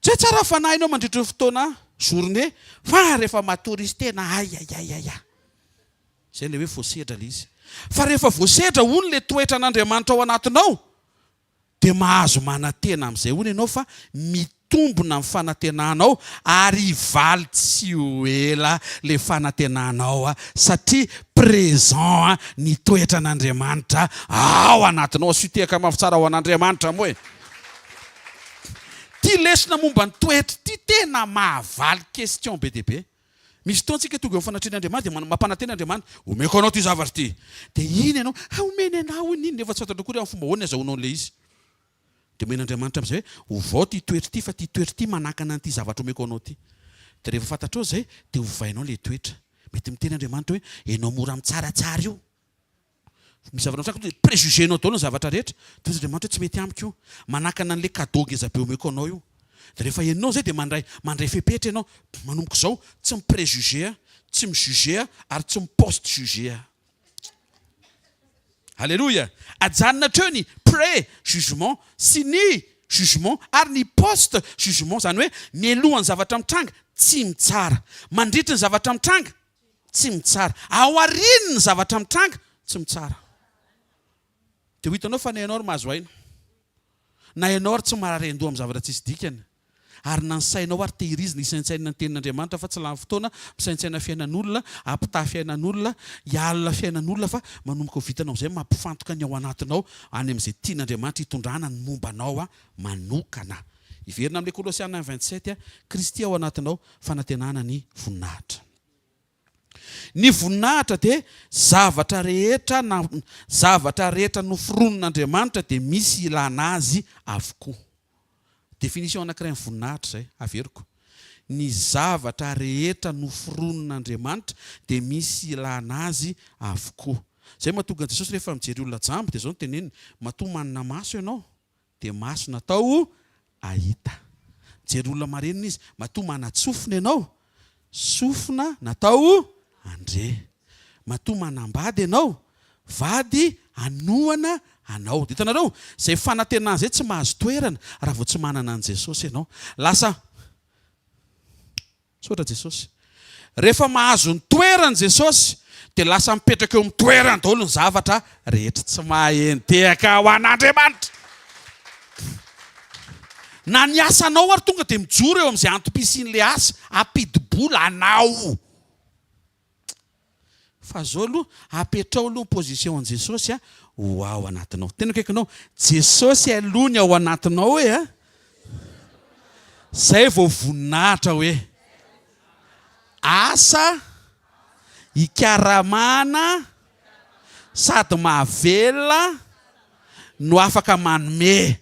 Tsy hoe tsara fanahy ianao mandritra ny fotoana journée fa rehefa matory izy tena aiaiaiaia. Izay ilay hoe voasedra ilay izy. Fa rehefa voasedra hono ilay toetran'Andriamanitra ao anatinao Dia mahazo manantena amin'izay hono ianao fa mitombona ny fanantenanao ary hivaly tsy ho ela le fanantenanao satria présent ny toetran'Andriamanitra ao anatinao. Asio tehaka mafy tsara ho an'Andriamanitra moa e! Ty lesona momba ny toetra ity tena mahavaly question be dia be. Misy fotoana tsika tonga eo amin'ny fanatrehan'Andriamanitra dia mampanantena Andriamanitra, omeko anao ity zavatra ity. Dia iny ianao, ha omeny anah hono iny, nefa tsy fantatrao akory amin'ny fomba ahoana ny azahoanao an'ilay izy. Dia omen'Andriamanitra amin'izay hoe, ovao ity toetra ity fa ity toetra ity manakana an'ity zavatra omeko anao ity. Dia rehefa fantatrao izay dia ovainao ilay toetra. Mety miteny Andriamanitra hoe, ianao mora mitsaratsara io. Misy zavatra mitranga tonga dia préjugé-nao daholo ny zavatra rehetra. Dia hoy Andriamanitra hoe tsy mety amiko io. Manakana an'ilay cadeau ngeza be omeko anao io. Dia rehefa henonao izay dia mandray mandray fepetra ianao. Manomboka izao, tsy mi-préjuger, tsy mi-juger ary tsy mi-post-juger. Alléluia! Ajanona hatreo ny pré-jugement sy ny jugement ary ny post-jugement. Izany hoe mialohan'ny zavatra mitranga, tsy mitsara. Mandritry ny zavatra mitranga, Tsy mitsara. Aoriany ny zavatra mitranga, tsy mitsara. Dia ho hitanao fa na ianao ary mahazo aina. Na ianao ary tsy marary an-doha amin'ny zavatra tsisy dikany. Ary na ny sainao ary tehirizina hisaintsainina ny tenin'Andriamanitra fa tsy lany fotoana misaintsaina fiainan'olona, hampitaha fiainan'olona, hialona fiainan'olona fa manomboka ho vitanao amin'izay mampifantoka ny ao anatinao any amin'izay tian'Andriamanitra hitondrana ny momba anao manokana. Hiverina amin'ilay Kolosiana un 27, Kristy ao anatinao, fanantenana ny voninahitra. Ny voninahitra dia zavatra rehetra na zavatra rehetra noforonin'Andriamanitra dia misy ilana azy avokoa. Définition anankiray ny voninahitra izay, averiko. Ny zavatra rehetra noforonin'Andriamanitra dia misy ilana azy avokoa. Izay mahatonga an'i Jesosy rehefa mijery olona jamba dia izao no teneniny, matoa manana maso ianao Dia maso natao hahita. Mijery olona marenina izy. Matoa manan-tsofina ianao, sofina natao handre. Matoa manambady ianao, vady hanohana anao. Dia hitanareo, izay fanantenana izay tsy mahazo toerana raha vao tsy manana an'i Jesosy ianao. Lasa. Misaotra Jesosy. Rehefa mahazo ny toerany Jesosy dia lasa mipetraka eo amin'ny toerany daholo ny zavatra rehetra. Tsy maha-entehaka ho an'Andriamanitra. Na ny asanao ary tonga dia mijoro eo amin'izay antom-pisian'ilay asa, hampidi-bola anao. Fa zao aloha, apetrao aloha ny position an'i Jesosy a, ho ao anatinao. Tena akaikinao, Jesosy aloha ny ao anatinao hoe a! Zay vao voninahitra hoe asa ikaramana sady mahavelona no afaka manome.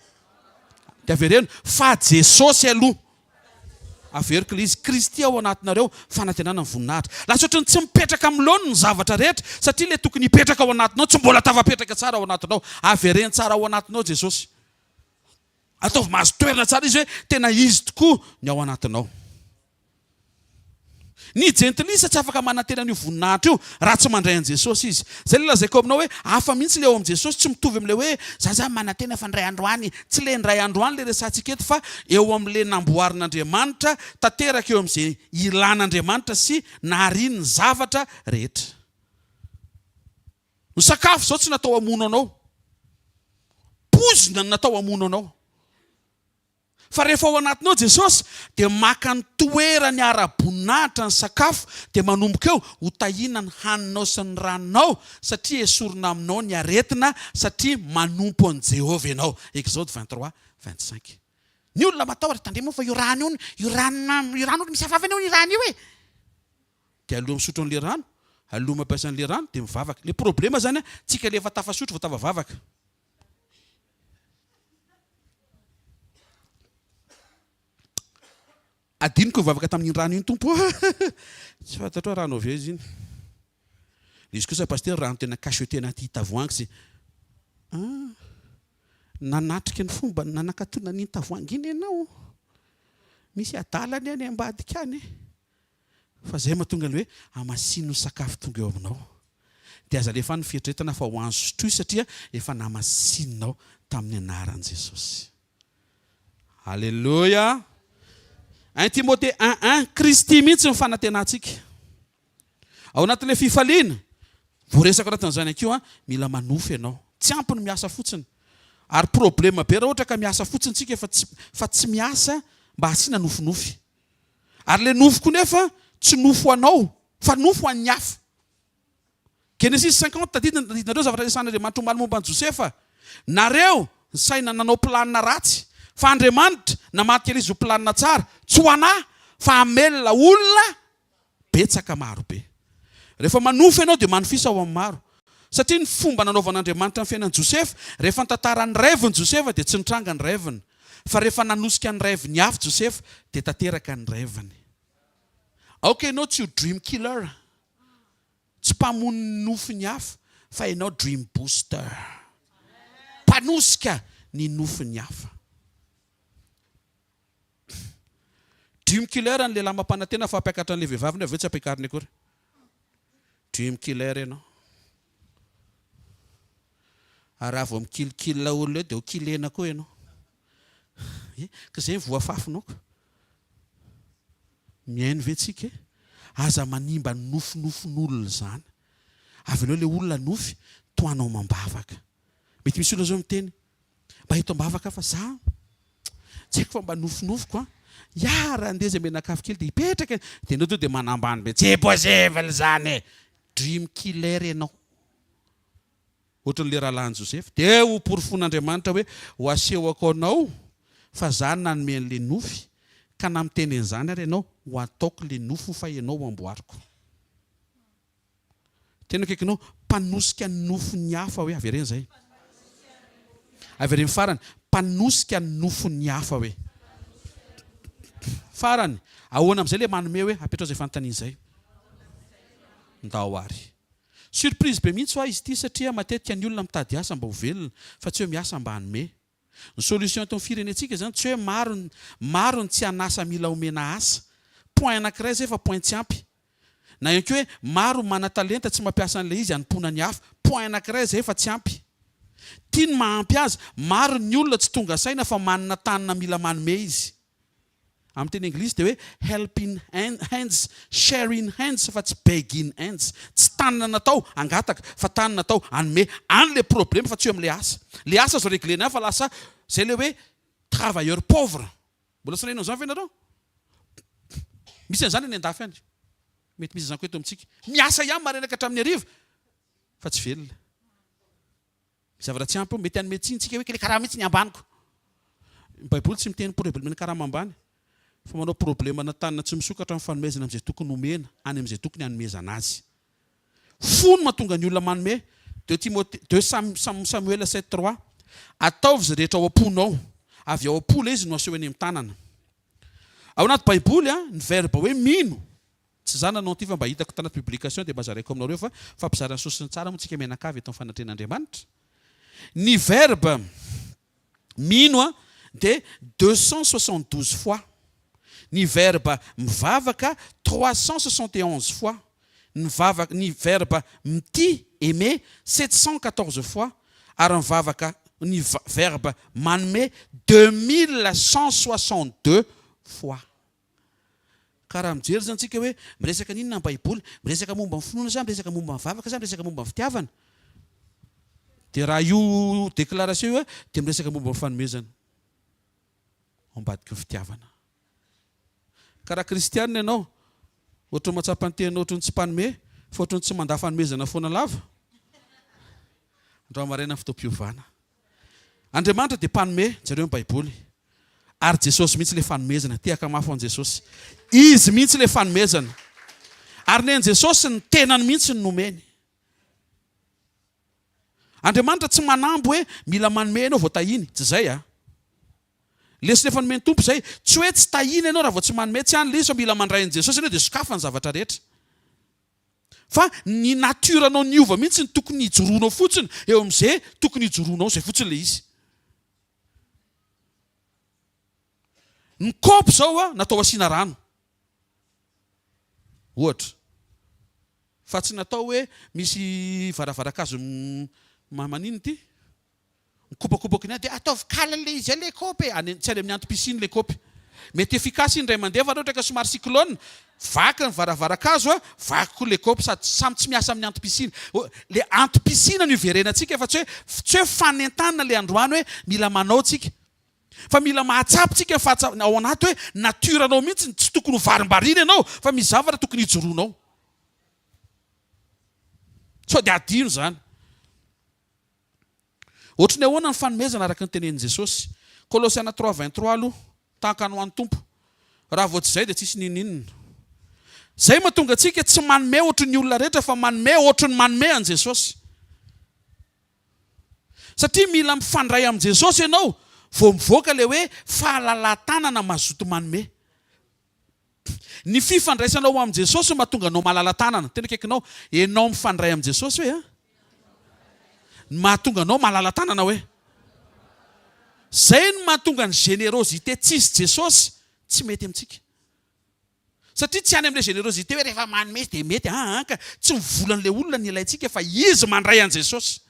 Dia avereno, fa Jesosy aloha. Averiko ilay izy, Kristy ao anatinareo, fanantenana ny voninahitra. Lasa ohatran'ny tsy mipetraka amin'ny laoniny ny zavatra rehetra, satria ilay tokony hipetraka ao anatinao tsy mbola tafapetraka tsara ao anatinao. Avereno tsara ao anatinao Jesosy. Ataovy mahazo toerana tsara izy hoe tena izy tokoa ny ao anatinao. Ny jentilisa tsy afaka manantena an'io voninahitra io raha tsy mandray an'i Jesosy izy. Izay ilay lazaiko aminao hoe hafa mihitsy ilay ao amin'i Jesosy, tsy mitovy amin'ilay hoe za zany manantena fa indray andro any. Tsy ilay indray andro any ilay resahantsika eto fa eo amin'ilay namboarin'Andriamanitra, tanteraka eo amin'izay ilan'Andriamanitra sy nahariany ny zavatra rehetra. Ny sakafo izao tsy natao hamono anao. Poizina no natao hamono anao. Fa rehefa ao anatinao Jesosy dia maka ny toerany ara-boninahitra ny sakafo dia manomboka eo ho tahiana ny haninao sy ny ranonao satria esorina aminao ny aretina satria manompo an'i Jehovah ianao. Exode 23, 25. Ny olona matahotra, tandremo fa io rano io, io rano, io rano misy hafahafa anie io rano io e! Dia aloha misotro an'ilay rano, aloha mampiasa an'ilay rano dia mivavaka. Ilay problema zany an, tsika ilay efa tafasotro vao tafavavaka. Adinoko nivavaka tamin'iny rano iny Tompo ô! Tsy fantatro hoe rano avy aiza iny. Ilay izy kosa Pasitera rano tena cacheté anaty tavoahangy sy ah! Nanatrika ny fomba nanakatona an'iny tavoahangy iny ianao? Misy adala anie any ambadika any e! Fa zay mahatonga ny hoe hamasino ny sakafo tonga eo aminao. Dia aza alefa any ny fieritreretana fa ho any sotroy satria efa namasininao tamin'ny anaran'i Jesosy. Aleloia! Un Timothée un un, Kristy mihitsy ny fanantenantsika. Ao anatin'ilay fifaliana, voaresaka ao anatin'izany ihany koa, mila manofy ianao. Tsy ampy ny miasa fotsiny. Ary problème be raha ohatra ka miasa fotsiny tsika fa tsy fa tsy miasa mba hasiana nofinofy. Ary ilay nofy koa nefa tsy nofy ho anao fa nofy ho an'ny hafa. Genesis 50, tadidina, tadidinareo zavatra resahan'Andriamanitra omaly momba an'i Josefa. Nareo nisaina nanao planina ratsy, fa Andriamanitra namadika ilay izy ho planina tsara, tsy ho anà fa hamelona olona betsaka maro be. Rehefa manofy ianao dia manofisa ho amin'ny maro. Satria ny fomba nanaovan'Andriamanitra ny fiainan'i Josefa, rehefa nitantara ny rêve-ny Josefa dia tsy nitranga ny rêve-ny. Fa rehefa nanosika ny rêve-ny hafa Josefa dia tanteraka ny rêve-ny. Aoka ianao tsy ho dream killer, tsy mpamono ny nofin'ny hafa, fa ianao dream booster. Mpanosika ny nofin'ny hafa. Dream killer ny lehilahy mampanantena fa hampiakatra an'ilay vehivavy nefa avy eo tsy ampiakariny akory. Dream killer ianao. Ary raha vao mikilikil olona eo dia ho kilena koa ianao. Eh, ka izay ny voafafinao ka. Mihaino ve tsika e? Aza manimba ny nofinofin'olona izany. Avelao ilay olona nofy, tohanao amam-bavaka. Mety misy olona izao miteny, Mba eto am-bavaka fa za tsy haiko fa mba nofinofiko an! Hiara andeha zay mianakavy kely dia hipetraka e! Dia enao tonga dia manambany be, tsy possible zany e! Dream killer enao. Ohatran'ilay rahalahin'i Josefa. Dia ho porofoin'Andriamanitra hoe ho asehoko anao fa za nanome an'ilay nofy ka na miteny an'izany ary ianao ho ataoko ilay nofy fa ianao ho amboariko. Tena akaikinao, mpanosika ny nofon'ny hafa hoe, avereno izay. Avereno farany, mpanosika ny nofon'ny hafa hoe. Farany, ahoana amin'izay ilay manome hoe, apetrao izay fanontaniana izay. Ndao ary. Surprise be mihitsy hoa izy ity satria matetika ny olona mitady asa mba ho velona fa tsy hoe miasa mba hanome. Ny solution eto amin'ny firenentsika izany tsy hoe maro ny maro ny tsy an'asa mila omena asa. Point anankiray izay fa point tsy ampy. Na ihany koa hoe maro ny manan-talenta tsy mampiasa an'ilay izy hanompoana ny hafa. Point anankiray izay fa tsy ampy. Tia ny mahampy azy, maro ny olona tsy tonga saina fa manana tanana mila manome izy. Amin'ny teny anglisy dia hoe helping hands, sharing hands fa tsy begging hands. Tsy tanana natao hangataka fa tanana natao hanome. Any ilay problema fa tsy eo amin'ilay asa. Ilay asa azo reglena ihany fa lasa izay ilay hoe travailleur pauvre. Mbola tsy naheno an'izany ve nareo? Misy an'izany any an-dafy any. Mety misy an'izany koa eto amintsika. Miasa ihany maraina ka hatramin'ny hariva fa tsy velona. Misy zavatra tsy ampy eo, mety hanome tsiny tsika hoe kle karaha mihitsy ny ambaniko. Ny baiboly tsy miteny probleme ny karama ambany fa manao probleme na tanana tsy misokatra amin'ny fanomezana amin'izay tokony homena any amin'izay tokony hanomezana azy. Fo no mahatonga ny olona manome, deux Timothée, deux Sam, Sam, Samuel sept trois, Ataovy izay rehetra ao am-ponao, avy ao am-po ilay izy no aseho eny amin'ny tanana. Ao anaty baiboly ny verbe hoe mino, tsy za nanao an'ity fa mba hitako tanaty publication dia mba zaraiko aminareo fa fampizarana soa sy ny tsara moa tsika mianakavy eto amin'ny fanatrehan'Andriamanitra. Ny verbe mino dia 272 fois, ny verbe mivavaka 371 fois, ny vavaka, ny verbe mitia, aimer, 714 fois, ary ny vavaka, ny verbe manome 2162 fois. Ka raha mijery izany tsika hoe miresaka an'inona ny baiboly, miresaka momba ny finoana sa miresaka momba ny vavaka sa miresaka momba ny fitiavana? Dia raha io déclaration io dia miresaka momba ny fanomezana ao ambadiky ny fitiavana. Ka raha kristianina ianao, ohatran'ny mahatsapa ny tenanao ohatran'ny tsy mpanome, fa ohatran'ny tsy mandà fanomezana foana lava, androany maraina ny fotoam-piovana. Andriamanitra dia mpanome, jereo ny baiboly. Ary Jesosy mihitsy ilay fanomezana, tehaka mafy ho an'i Jesosy. Izy mihitsy ilay fanomezana. Ary ny an'i Jesosy ny tenany mihitsy no nomeny. Andriamanitra tsy manambo hoe mila manome ianao vao tahiny, tsy izay a. Lesona efa nomen'ny Tompo izay. Tsy hoe tsy tahiny ianao raha vao tsy manome, tsy any ilay izy fa mila mandray an'i Jesosy ianao dia sokafany ny zavatra rehetra. Fa ny nature nao niova mihitsy ny tokony hijoroanao fotsiny eo amin'izay tokony hijoroanao, izay fotsiny ilay izy. Ny kaopy izao a, natao asiana rano. Ohatra. Fa tsy natao hoe misy varavaran-kazo maninona ity? Mikopakopaky ny ahy dia ataovy kala le izy le kaopy e! Any tsy any amin'ny antom-pisiany le kaopy. Mety efficace iny indray mandeha fa raha ohatra ka somary cyclone, vaky ny varavaran-kazo a, vaky koa le kaopy sady samy tsy miasa amin'ny antom-pisiana. Le antom-pisiana no iverenantsika fa tsy hoe tsy hoe fanentanana le androany hoe mila manao tsika. Fa mila mahatsapa tsika ny fahatsa ao anaty hoe nature anao mihitsy tsy tokony ho varimbariana ianao fa misy zavatra tokony hijoroanao. Sao dia adino izany. Ohatry ny ahoana ny fanomezana araka ny tenenin'i Jesosy? Kolosiana 3:23 aloha, tahaka ny ho an'ny Tompo. Raha vao tsy izay dia tsisy n'inon'inona. Izay mahatonga antsika tsy manome ohatry ny olona rehetra fa manome ohatry ny manome an'i Jesosy. Satria mila mifandray amin'i Jesosy ianao vao mivoaka ilay hoe fahalalahan-tanana mazoto manome. Ny fifandraisanao amin'i Jesosy no mahatonga anao malala-tanana. Tena akaikinao, ianao mifandray amin'i Jesosy hoe a? Ny mahatonga anao malala-tanana hoe? Zay no mahatonga ny générosité tsisy Jesosy tsy mety amintsika. Satria tsy any amin'ilay générosité hoe rehefa manome dia mety, aa ka tsy ny volan'ilay olona no ilaintsika fa izy mandray an'i Jesosy.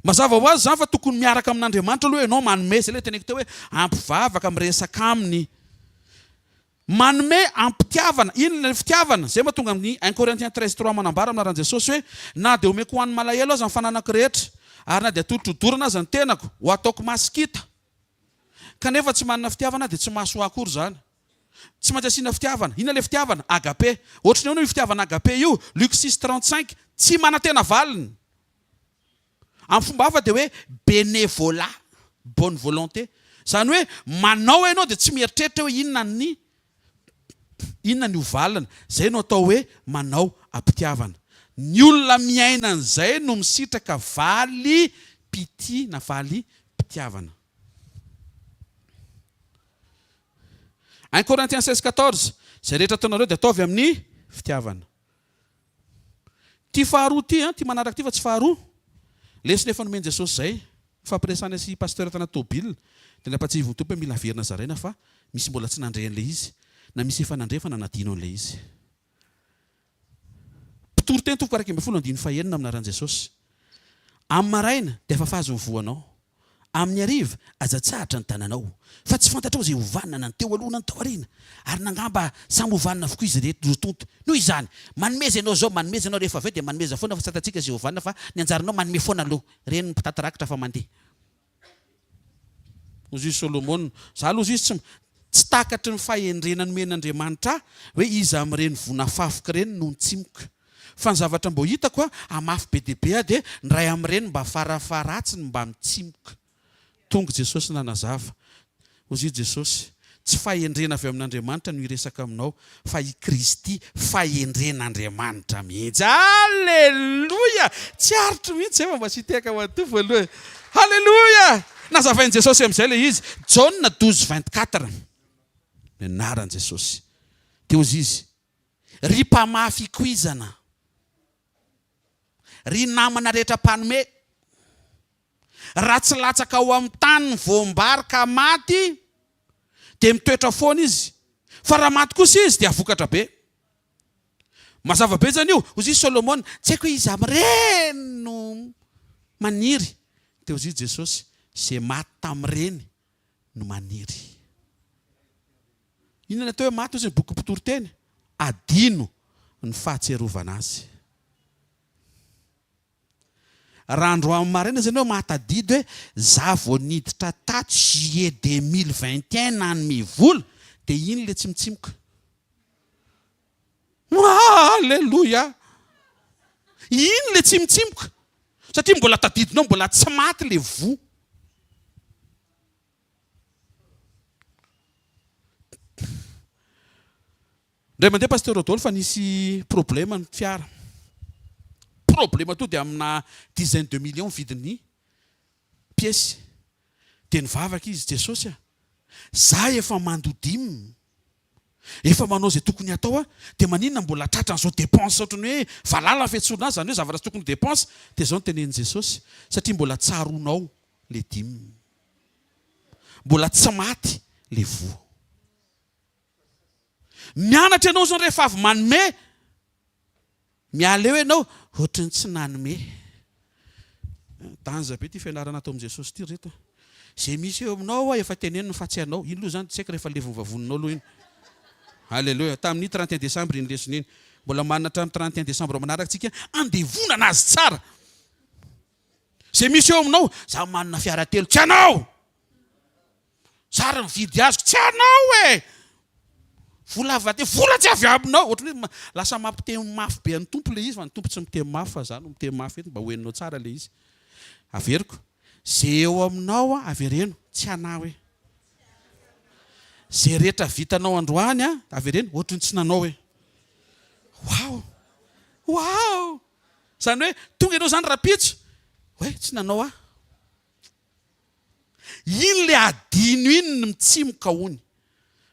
Mazava ho azy izany fa tokony miaraka amin'Andriamanitra aloha ianao manome, izay ilay teneniko teo hoe ampivavaka, miresaka aminy. Manome am-pitiavana, inona ilay fitiavana? Izay mahatonga ny un Corinthiens 13 3 manambara amin'ny anaran'i Jesosy hoe, na dia omeko ho an'ny malahelo aza ny fananako rehetra, ary na dia atolotro hodorana aza ny tenako, ho ataoko masikita, kanefa tsy manana fitiavana aho dia tsy mahasoa ahy akory izany. Tsy maintsy asiana fitiavana. Inona ilay fitiavana? Agape. Ohatry ny ahoana io fitiavana agape io? Luc 6, 35, Tsy manantena valiny. Amin'ny fomba hafa dia hoe bénévolat, bonne volonté. Izany hoe manao ianao dia tsy mieritreritra hoe inona ny inona ny ho valiny. Izay no atao hoe manao am-pitiavana. Ny olona miaina an'izay no misitraka valim-pitia na valim-pitiavana. Un Corinthiens 16, 14, Izay rehetra ataonareo dia ataovy amin'ny fitiavana. Ity faharoa ity an, ity manaraka ity fa tsy faharoa. Lesona efa nomen'i Jesosy izay. Nifampiresahana sy Pasteur tanaty tôbila dia nampatsiahivin'ny Tompo hoe mila averina zaraina fa misy mbola tsy nandre an'ilay izy na misy efa nandre fa nanadino an'ilay izy. Mpitory teny toko 11 andininy fahenina amin'ny anaran'i Jesosy. Amin'ny maraina dia afafazo ny voanao. Amin'ny hariva, aza atsahatra ny tananao, fa tsy fantatrao izay ho vanona na ny teo aloha na ny tao aoriana, ary na angamba samy ho vanona avokoa izy rehetra roa tonta. Noho izany, manomeza ianao izao, manomeza ianao rehefa avy eo dia manomeza foana fa tsy fantatsika izay ho vanona fa ny anjaranao manome foana aloha. Ireny ny mpitaty rakitra fa mandeha. Hoy izy Solomona, Za aloha izy tsy tsy takatry ny fahendrena nomen'Andriamanitra ahy hoe iza amin'ireny voa nafafiko ireny no nitsimoka. Fa ny zavatra mbô hitako a, hamafy be dia be aho dia ny ray amin-dreny mba farafaharatsiny mba mitsimoka. Tonga Jesosy nanazava. Hozy i Jesosy, Tsy fahendrena avy amin'Andriamanitra no hiresaka aminao, fa i Kristy fahendren'Andriamanitra mihitsy. Aleloia! Tsy aritro mihitsy izay fa mba sitehaka ho an'ny Tompo aloha e. Aleloia! Nazavain'i Jesosy amin'izay ilay izy. Jaona 12 24. Ny anaran'i Jesosy. Dia hozy izy, Ry mpamafy ikoizana, ry namana rehetra mpanome, Raha tsy latsaka ao amin'ny tany ny voam-bary ka maty dia mitoetra foana izy, fa raha maty kosa izy dia vokatra be. Mazava be izany io. Hoy i Solomona, Tsy haiko hoe iza amin'ireny no maniry. Dia hoy i Jesosy, Izay maty tamin'ireny no maniry. Inona ny atao hoe maty hoy ny bokin'ny Mpitoriteny? Adino ny fahatsiarovana azy. Raha androany maraina zany ianao mahatadidy hoe za vao niditra tato juillet 2021 nanome vola dia iny le tsy mitsimoka. Alléluia! Iny le tsy mitsimoka satria mbola tadidinao mbola tsy maty le voa. Indray mandeha Pasteur Rodolphe nisy problème ny fiara. Problème to dia amina dizaine de millions vidin'ny pièce. Dia nivavaka izy, Jesosy a, za efa mandoa dime, efa manao izay tokony hatao aho, dia maninona mbola tratran'izao dépense ohatran'ny hoe valala ny fiantsoana azy, izany hoe zavatra tsy tokony ho dépense. Dia izao no tenenin'i Jesosy, satria mbola tsaroanao le dime. Mbola tsy maty le voa. Mianatra ianao zany rehefa avy manome, miala eo ianao ohatry ny tsy nanome. Danza be ity fianarana ato amin'i Jesosy ity ry reto a. Izay misy eo aminao hoa efa teneniny fa tsy anao. Iny aloha izany tsy haiko rehefa levon'ny vavoninao aloha iny. Alléluia. Tamin'ny 31 décembre iny lesona iny. Mbola manana hatramin'ny 31 décembre manaraka tsika andevonana azy tsara. Izay misy eo aminao, za manana fiara telo, tsy anao! Zary mividy azoko, tsy anao e! Vola avy aty, vola tsy avy aminao! Ohatran'ny hoe lasa mampiteny mafy be an'ny Tompo ilay izy, fa ny Tompo tsy miteny mafy fa za no miteny mafy eto mba ho henonao tsara ilay izy. Averiko, ze eo aminao an, avereno, tsy anao e! Ze rehetra vitanao androany an, avereno, ohatran'ny tsy nanao e! Waouh! Waouh! Izany hoe tonga ianao izany rahampitso, hoe tsy nanao aho. Iny le adino iny ny mitsimoka hono.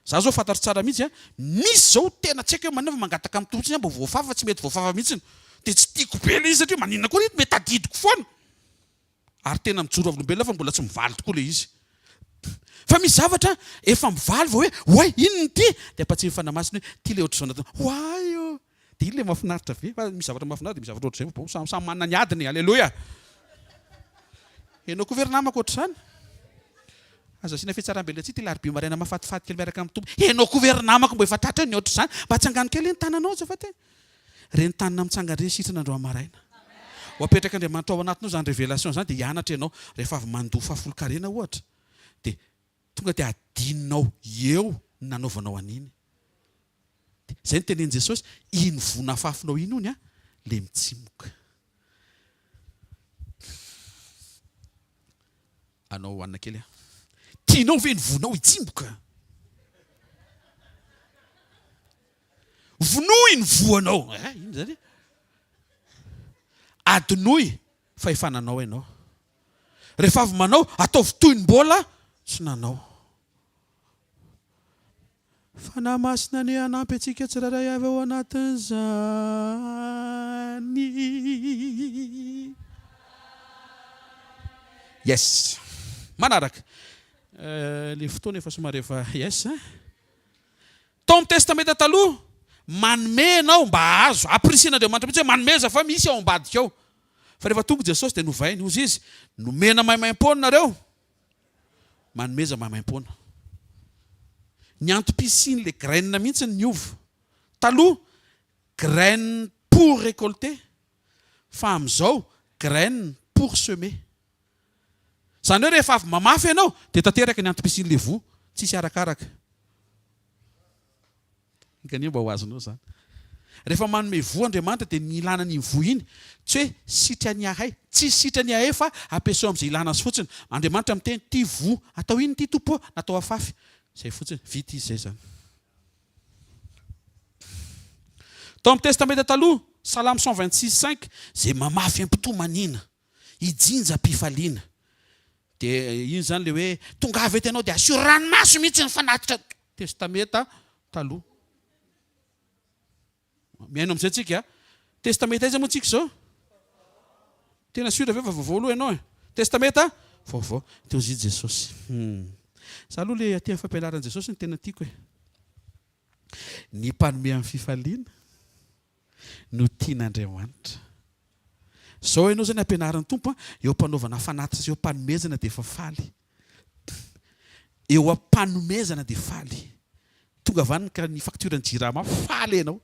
Za zao fantatro tsara mihitsy a, misy zao tena tsy haiko hoe maninona fa mangataka amin'ny Tompo mihitsy aho mba ho voafafa fa tsy mety voafafa mihitsy. Dia tsy tiako be le izy satria maninona koa ry mety tadidiko foana. Ary tena mijoro vavolombelona aho fa mbola tsy mivaly tokoa le izy. Fa misy zavatra efa mivaly vao hoe oay inona ity? Dia ampatsiahy ny Fanahy Masina hoe ity le ohatr'izao natao. Oay ô! Dia iny ilay mahafinaritra be, fa misy zavatra mahafinaritra dia misy zavatra ohatr'izay, bon, samy samy manana ny adiny e, aleloia! Ianao koa ve ry namako ohatr'izany? Aza asiana fihatsaram-belatsihy ity larobia maraina mahafatifaty kely miaraka amin'ny Tompo. Ianao koa ve ry namako mba efa tratra ny ohatr'izany? Mba atsangano kely ny tananao azafady e! Ireny tanana mitsangana ireny sitrana androany maraina. Ho apetrak'Andriamanitra ao anatinao izany révélation izany dia hianatra ianao. Rehefa avy mandoa fahafolonkarena ohatra dia tonga dia adinonao eo ny nanaovanao an'iny. Izay no tenenin'i Jesosy, iny voa nafafinao iny hono le mitsimoka. Anao hohanina kely aho. Tianao ve ny voanao hitsimoka? Vonoy ny voanao. Eh, ino zany? Adinoy fa efa nanao ianao. Rehefa avy manao, ataovy toy ny mbola tsy nanao. Fanahy Masina anie hanampy antsika tsirairay avy ao anatin'izany. Yes. Manaraka. Le fotoana efa somary efa yes. Tao amin'ny Testamenta Taloha, manome ianao mba hahazo. Ampirisihin'Andriamanitra mihitsy hoe manomeza fa misy ao ambadika ao. Fa rehefa tonga Jesosy dia novainy. Hozy izy, nomena maimaimpoana nareo. Manomeza maimaimpoana. Ny antom-pisian'ilay graine mihitsy no niova. Taloha, graine pour récolter, fa amin'izao, graine pour semer. Izany hoe rehefa avy mamafy ianao, dia tanteraka ny antom-pisian'ilay voa, tsisy arakaraka. Enga anie mba ho azonao izany. Rehefa manome voa Andriamanitra dia ny ilana an'iny voa iny, tsy hoe sitrany ahay, tsy sitrany ahay fa ampiasao amin'izay ilana azy fotsiny. Andriamanitra miteny, ity voa, atao inona ity Tompo ô? Natao afafy. Izay fotsiny, vita izy izay izany. Tao amin'ny Testamenta Taloha, Salamo 126, 5, izay mamafy am-pitomaniana, hijinja am-pifaliana. Dia iny izany ilay hoe, tongava eto ianao dia asio ranomaso mihitsy ny fanatitra. Testamenta Taloha. Mihaino amin'izay tsika. Testamenta aiza moa tsika izao? Tena sûr ve fa vaovao aloha ianao e? Testamenta vaovao. Teo zy Jesosy. Hmm. Za aloha le aty amin'ny fampianaran'i Jesosy no tena tiako e. Ny mpanome amin'ny fifaliana no tian'Andriamanitra. Zao ianao zany ampianarin'ny Tompo a, eo am-panaovana fanatitra sy eo am-panomezana dia efa faly. Eo am-panomezana dia faly. Tonga avy any ka ny facture ny jirama, faly ianao.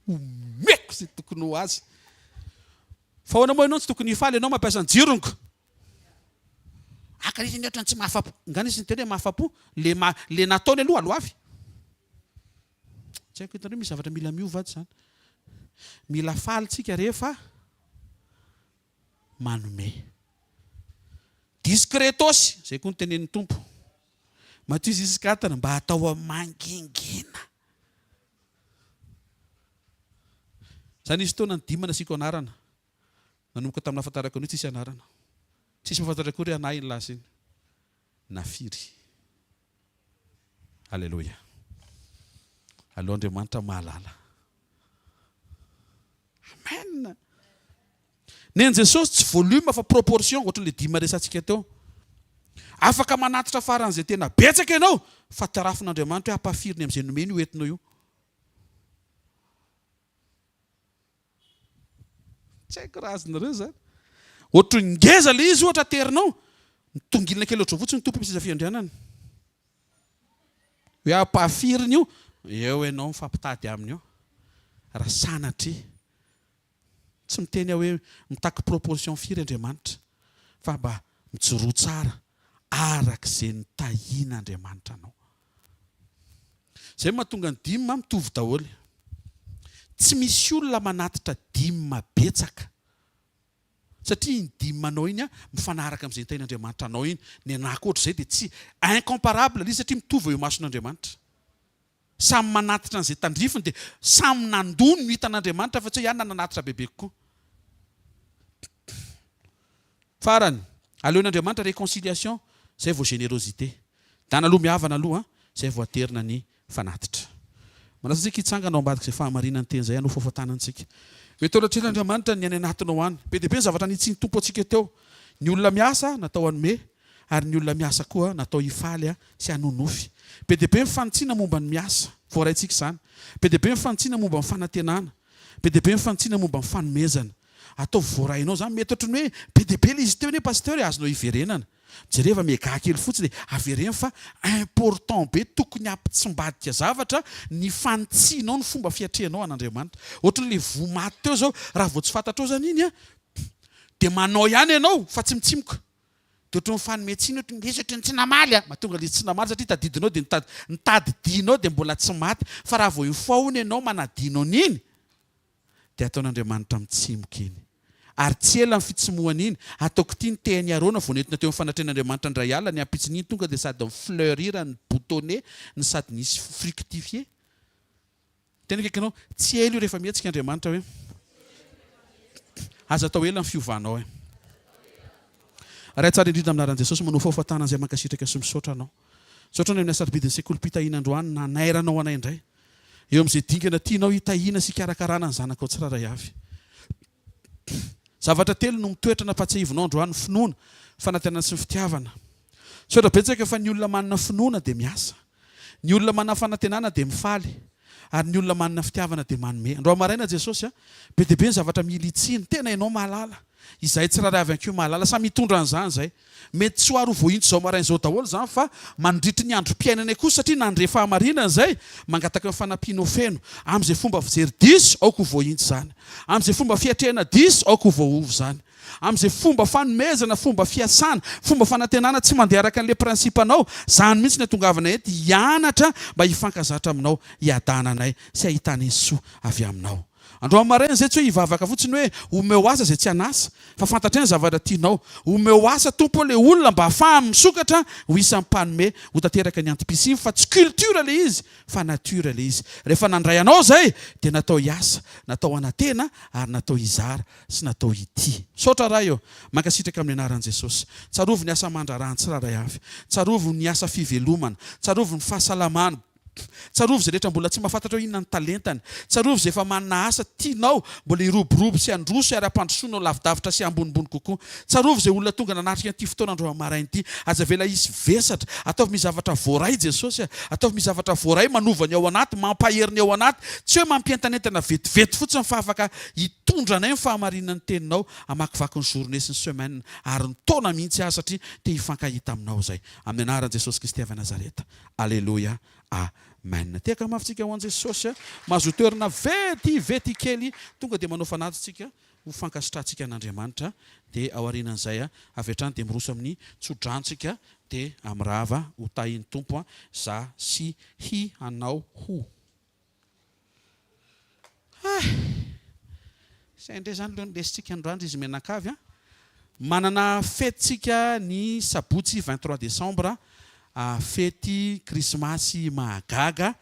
Omeko izay tokony ho azy. Fa ahoana moa ianao tsy tokony hifaly ianao mampiasa ny jirongo. Aka izy ny ohatrany tsy mahafapo. Nga nisy niteny hoe mahafapo? Le ma le nataony aloha aloavy. Tsy haiko hitanareo misy zavatra mila miova ato izany. Mila faly tsika rehefa manome. Discretos, izay koa no tenenin'ny Tompo. Matio zisikatana, mba atao amin'ny mangingina. Za nisy fotoana ny nasiako anarana. Nanomboka tamin'ny nahafantarako an'io tsisy anarana. Tsisy mahafantatra akory hoe anah iny lasa iny. Na firy. Aleloia. Aleo Andriamanitra mahalala. Amen. Ny an'i Jesosy tsy volume fa proportion, ohatran'ilay dîme resatsika teo. Afaka manatitra faran'izay tena betsaka ianao fa tarafin'Andriamanitra hoe ampahafiriny amin'izay nomeny io entinao io. Tsy haiko raha azonareo izany. Ohatran'ny ngeza ilay izy ohatra aterinao, mitongilana kely ohatr'izao fotsiny ny Tompo amin'ny seza fiandrianana. Hoe ampahafiriny io, eo ianao mifampitady aminy eo. Raha sanatria. Tsy miteny aho hoe mitaky proportion firy Andriamanitra fa mba mijoroa tsara araka izay nitahian'Andriamanitra anao. Izay no mahatonga ny dime mitovy daholo. Tsy misy olona manatitra dime betsaka satria iny dime anao iny mifanaraka amin'izay nitahian'Andriamanitra anao iny. Ny anah koa ohatr'izay dia tsy incomparable ilay izy satria mitovy eo imason'Andriamanitra. Samy manatitra an'izay tandrifiny dia samy nandoa no hitan'Andriamanitra fa tsy hoe ianona nanatitra bebe kokoa. Farany, aleon'Andriamanitra réconciliation zay vao générosité. Dana aloha mihavana aloha zay vao aterina ny fanatitra. Manasa antsika hitsangana ao ambadik'izay fahamarinan'ny teny izay hanofaofa-tanana antsika. Mety ho anatrehan'Andriamanitra ny any anatinao any. Be dia be ny zavatra nitsian'ny Tompo antsika teo. Ny olona miasa natao hanome ary ny olona miasa koa natao hifaly sy hanonofy. Be dia be ny fanitsiana momba ny miasa, voaraintsika izany. Be dia be ny fanitsiana momba ny fanantenana. Be dia be ny fanitsiana momba ny fanomezana. Ataovy voarainao izany. Mety ohatran'ny hoe be dia be ilay izy teo anie Pasteur e, azonao iverenana. Jereva mega kely fotsiny e, avereno fa important be, tokony hampitsimbadika zavatra ny fanitsianao ny fomba fiatrehanao an'Andriamanitra. Ohatran'ilay voa maty teo izao, raha vao tsy fantatrao izany iny an, dia manao ihany ianao fa tsy mitsimoka. Dia ohatran'ny mifanome tsiny ohatran'ny hoe ohatran'ny tsy namaly a! Mahatonga ilay izy tsy namaly satria tadidinao dia nitady nitadidinao dia mbola tsy maty fa raha vao hifoha hono ianao manadino an'iny dia ataon'Andriamanitra mitsimoka iny. Ary tsy ela ny fitsimohana iny, ataoko ity ny tehin'i Arona vao nentina teo amin'ny fanatrehan'Andriamanitra indray alina, ny ampitson'iny tonga dia sady ni-fleurir ny boutonner no sady nisy fructifier. Tena akaiky anao. Tsy ela io rehefa mihetsika Andriamanitra hoe. Aza atao ela ny fiovanao e. Ray tsara indrindra amin'ny anaran'i Jesosy manao fahofatana izay mankasitraka sy misaotra anao. Misaotra anao amin'ny hasarobidin'ny sekolim-pitahiana androany nanairanao anay indray. Eo amin'izay dingana tianao hitahiana sy hikarakarana ny zanakao tsirairay avy. Zavatra telo no mitoetra nampatsiahivinao androany, ny finoana, fanantenana sy ny fitiavana. Misaotra betsaka fa ny olona manana finoana dia miasa. Ny olona manana fanantenana dia mifaly. Ary ny olona manana fitiavana dia manome. Androany maraina Jesosy a, be dia be ny zavatra mila hitsiana. Tena Ianao mahalala. Izahay tsirairay avy ihany koa mahalala. Samy hitondra an'izany izahay. Mety tsy ho ary ho voahitsy izao maraina izao daholo izany fa mandritry ny androm-piainanay kosa satria nandre fahamarinana izay, mangataka ny fanampianao feno. Amin'izay fomba fijery diso, aoka ho voahitsy izany. Amin'izay fomba fiatrehana diso, aoka ho voaova izany. Amin'izay fomba fanomezana, fomba fiasana, fomba fanantenana tsy mandeha araka an'ilay principe-nao, izany mihitsy no atongavana eto hianatra mba hifankazatra aminao, hiadananay sy hahitanay soa avy aminao. Androany maraina izay tsy hoe hivavaka fotsiny hoe omeo asa izay tsy an'asa, fa fantatray ny zavatra tianao. Omeo asa Tompo ô ilay olona mba hahafahany misokatra ho isan'ny mpanome ho tanteraka ny antom-pisiany fa tsy culture ilay izy fa nature ilay izy. Rehefa nandray anao izay dia natao hiasa, natao hanantena ary natao hizara sy natao hitia. Misaotra Ray ô! Mankasitraka amin'ny anaran'i Jesosy. Tsarovy ny asa aman-draharahan'ny tsirairay avy. Tsarovy ny asa fivelomana. Tsarovy ny fahasalamana. Tsarovy izay rehetra mbola tsy mahafantatra hoe inona ny talentany. Tsarovy izay efa manana asa tianao mbola hiroborobo sy handroso ary hampandrosoanao lavidavitra sy ambonimbony kokoa. Tsarovy izay olona tonga nanatrika an'ity fotoana androany maraina ity. Aza avela hisy vesatra. Ataovy misy zavatra voaray Jesosy a! Ataovy misy zavatra voaray manova ny ao anaty, mampahery ny ao anaty. Tsy hoe mampientanentana vetivety fotsiny fa afaka hitondra anay ny fahamarinan'ny teninao hamakivaky ny journée sy ny semaine ary ny taona mihitsy aza satria te hifankahita aminao izay. Amin'ny anaran'i Jesosy Kristy avy Nazareta. Aleloia Amen. Tehaka mafy tsika ho an'i Jesosy a. Mahazoa toerana vetivety kely tonga dia manao fanatitra tsika ho fankasitrahantsika an'Andriamanitra dia ao aorianan'izay avy hatrany dia miroso amin'ny tsodrano tsika dia mirava ho tahin'ny Tompo a za sy hi anao ho. Hay! Izay indray izany aloha ny lesintsika androany ry izy mianakavy a! Manana fety tsika ny sabotsy 23 décembre, fety krismasy mahagaga,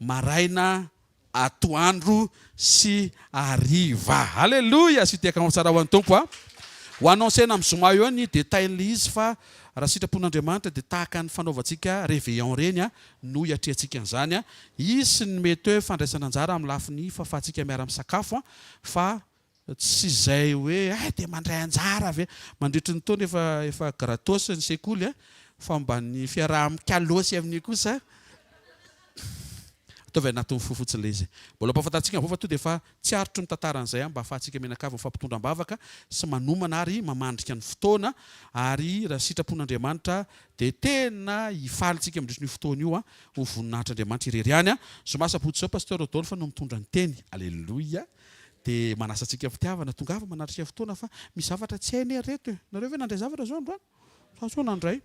maraina, atoandro sy hariva. Aleloia! Asio tehaka tsara ho an'ny Tompo a! Ho annoncena amin'ny zoma eo ny détail-n'ilay izy fa raha sitrapon'Andriamanitra dia tahaka ny fanaovantsika réveillon ireny no hiatrehantsika an'izany. Hisy ny mety hoe fandraisana anjara amin'ny lafiny fahafahantsika miara-misakafo fa tsy izay hoe hay dia mandray anjara ve? Mandritry ny taona efa efa gratos ny sekoly fa mba ny fiaraha-mikalôsy amin'io kosa ataovy anatin'ny fo fotsiny ilay izy. Mbola ampahafantarintsika ny vaovao fa tonga dia efa tsy aritro ny tantara an'izay mba ahafahantsika mianakavy mifampitondra am-bavaka sy manomana ary mamandrika ny fotoana ary raha sitrapon'Andriamanitra Dia tena hifaly tsika mandritra io fotoana io ho voninahitr'Andriamanitra irery ihany. Zoma sabotsy izao Pasteur Rodolphe no mitondra ny teny. Aleloia. Dia manasa antsika am-pitiavana, tongava manatrika fotoana fa misy zavatra tsy hay anie ry reto e. Nareo ve nandray zavatra izao androany? Za zao nandray.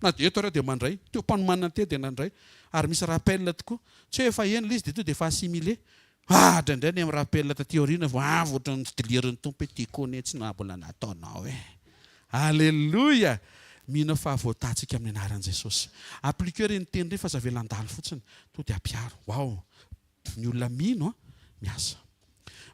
Na dia eto ary aho dia mandray. Teo am-panomanana teo dia nandray. Ary misy rappel tokoa. Tsy hoe efa eny ilay izy dia tonga dia efa assimilé. Ah! Indraindray ny mi-rappel taty aoriana vao avy ohatran'ny tsy dilirin'ny Tompo hoe tiako anie tsy mbola nataonao e! Alléluia! Mino aho fa voatahantsika amin'ny anaran'i Jesosy. Appliquer ireny teny ireny fa aza avela handalo fotsiny. Tonga dia ampiharo. Waouh! Ny olona mino an, miasa.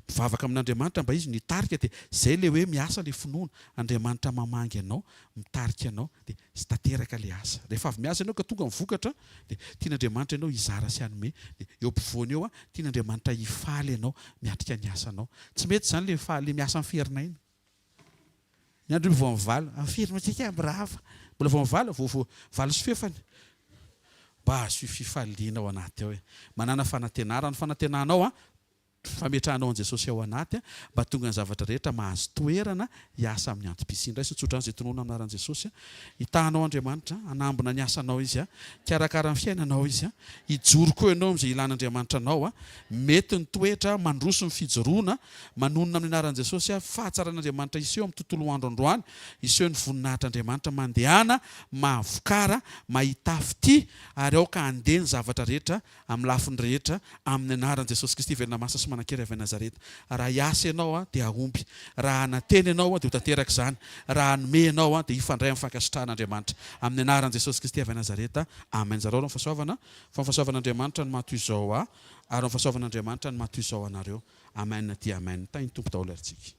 Mivavaka amin'Andriamanitra mba Izy no hitarika dia izay ilay hoe miasa ilay finoana. Andriamanitra mamangy anao, mitarika anao dia sy tanteraka ilay asa. Rehefa avy miasa ianao ka tonga ny vokatra dia tian'Andriamanitra ianao hizara sy hanome. Dia eo ampovoany eo, tian'Andriamanitra hifaly ianao miatrika ny asanao. Tsy mety izany ilay mifaly miasa amin'ny ferin'aina. Ny andro io vao mivaly. Amin'ny firy matetika mirava. Mbola vao mivaly, vao vao valo sy fefany. Mba asio fifaliana ao anaty ao e. Manàna fanantenana. Raha ny fanantenanao an, fametrahanao an'i Jesosy ao anaty mba hahatonga ny zavatra rehetra mahazo toerana hiasa amin'ny antom-pisiany. Raiso ny tsodrano izay tononina amin'ny anaran'i Jesosy. Hitaha anao Andriamanitra, hanambina ny asanao Izy, hikarakara ny fiainanao Izy, hijoro koa ianao amin'izay ilan'Andriamanitra anao. Mety ny toetra, mandroso ny fijoroana, manonona amin'ny anaran'i Jesosy, fahatsaran'Andriamanitra hiseho amin'ny tontolo andro androany, hiseho ny voninahitr'Andriamanitra. Mandehana, mahavokara, mahità fitia, ary aoka handeha ny zavatra rehetra Amin'ny lafiny rehetra, amin'ny anaran'i Jesosy Kristy velona masina sy manan-kery avy any Nazareta. Raha hiasa ianao, dia hahomby. Raha hanantena ianao, dia ho tanteraka izany. Raha hanome ianao, dia hifandray amin'ny fankasitrahan'Andriamanitra. Amin'ny anaran'i Jesosy Kristy avy any Nazareta. Amen. Zarao ny fahasoavana, fa ny fahasoavan'Andriamanitra no maha toy izao ahy, ary ny fahasoavan'Andriamanitra no maha toy izao anareo. Amen dia Amen. Tahin'ny Tompo daholo ary tsika.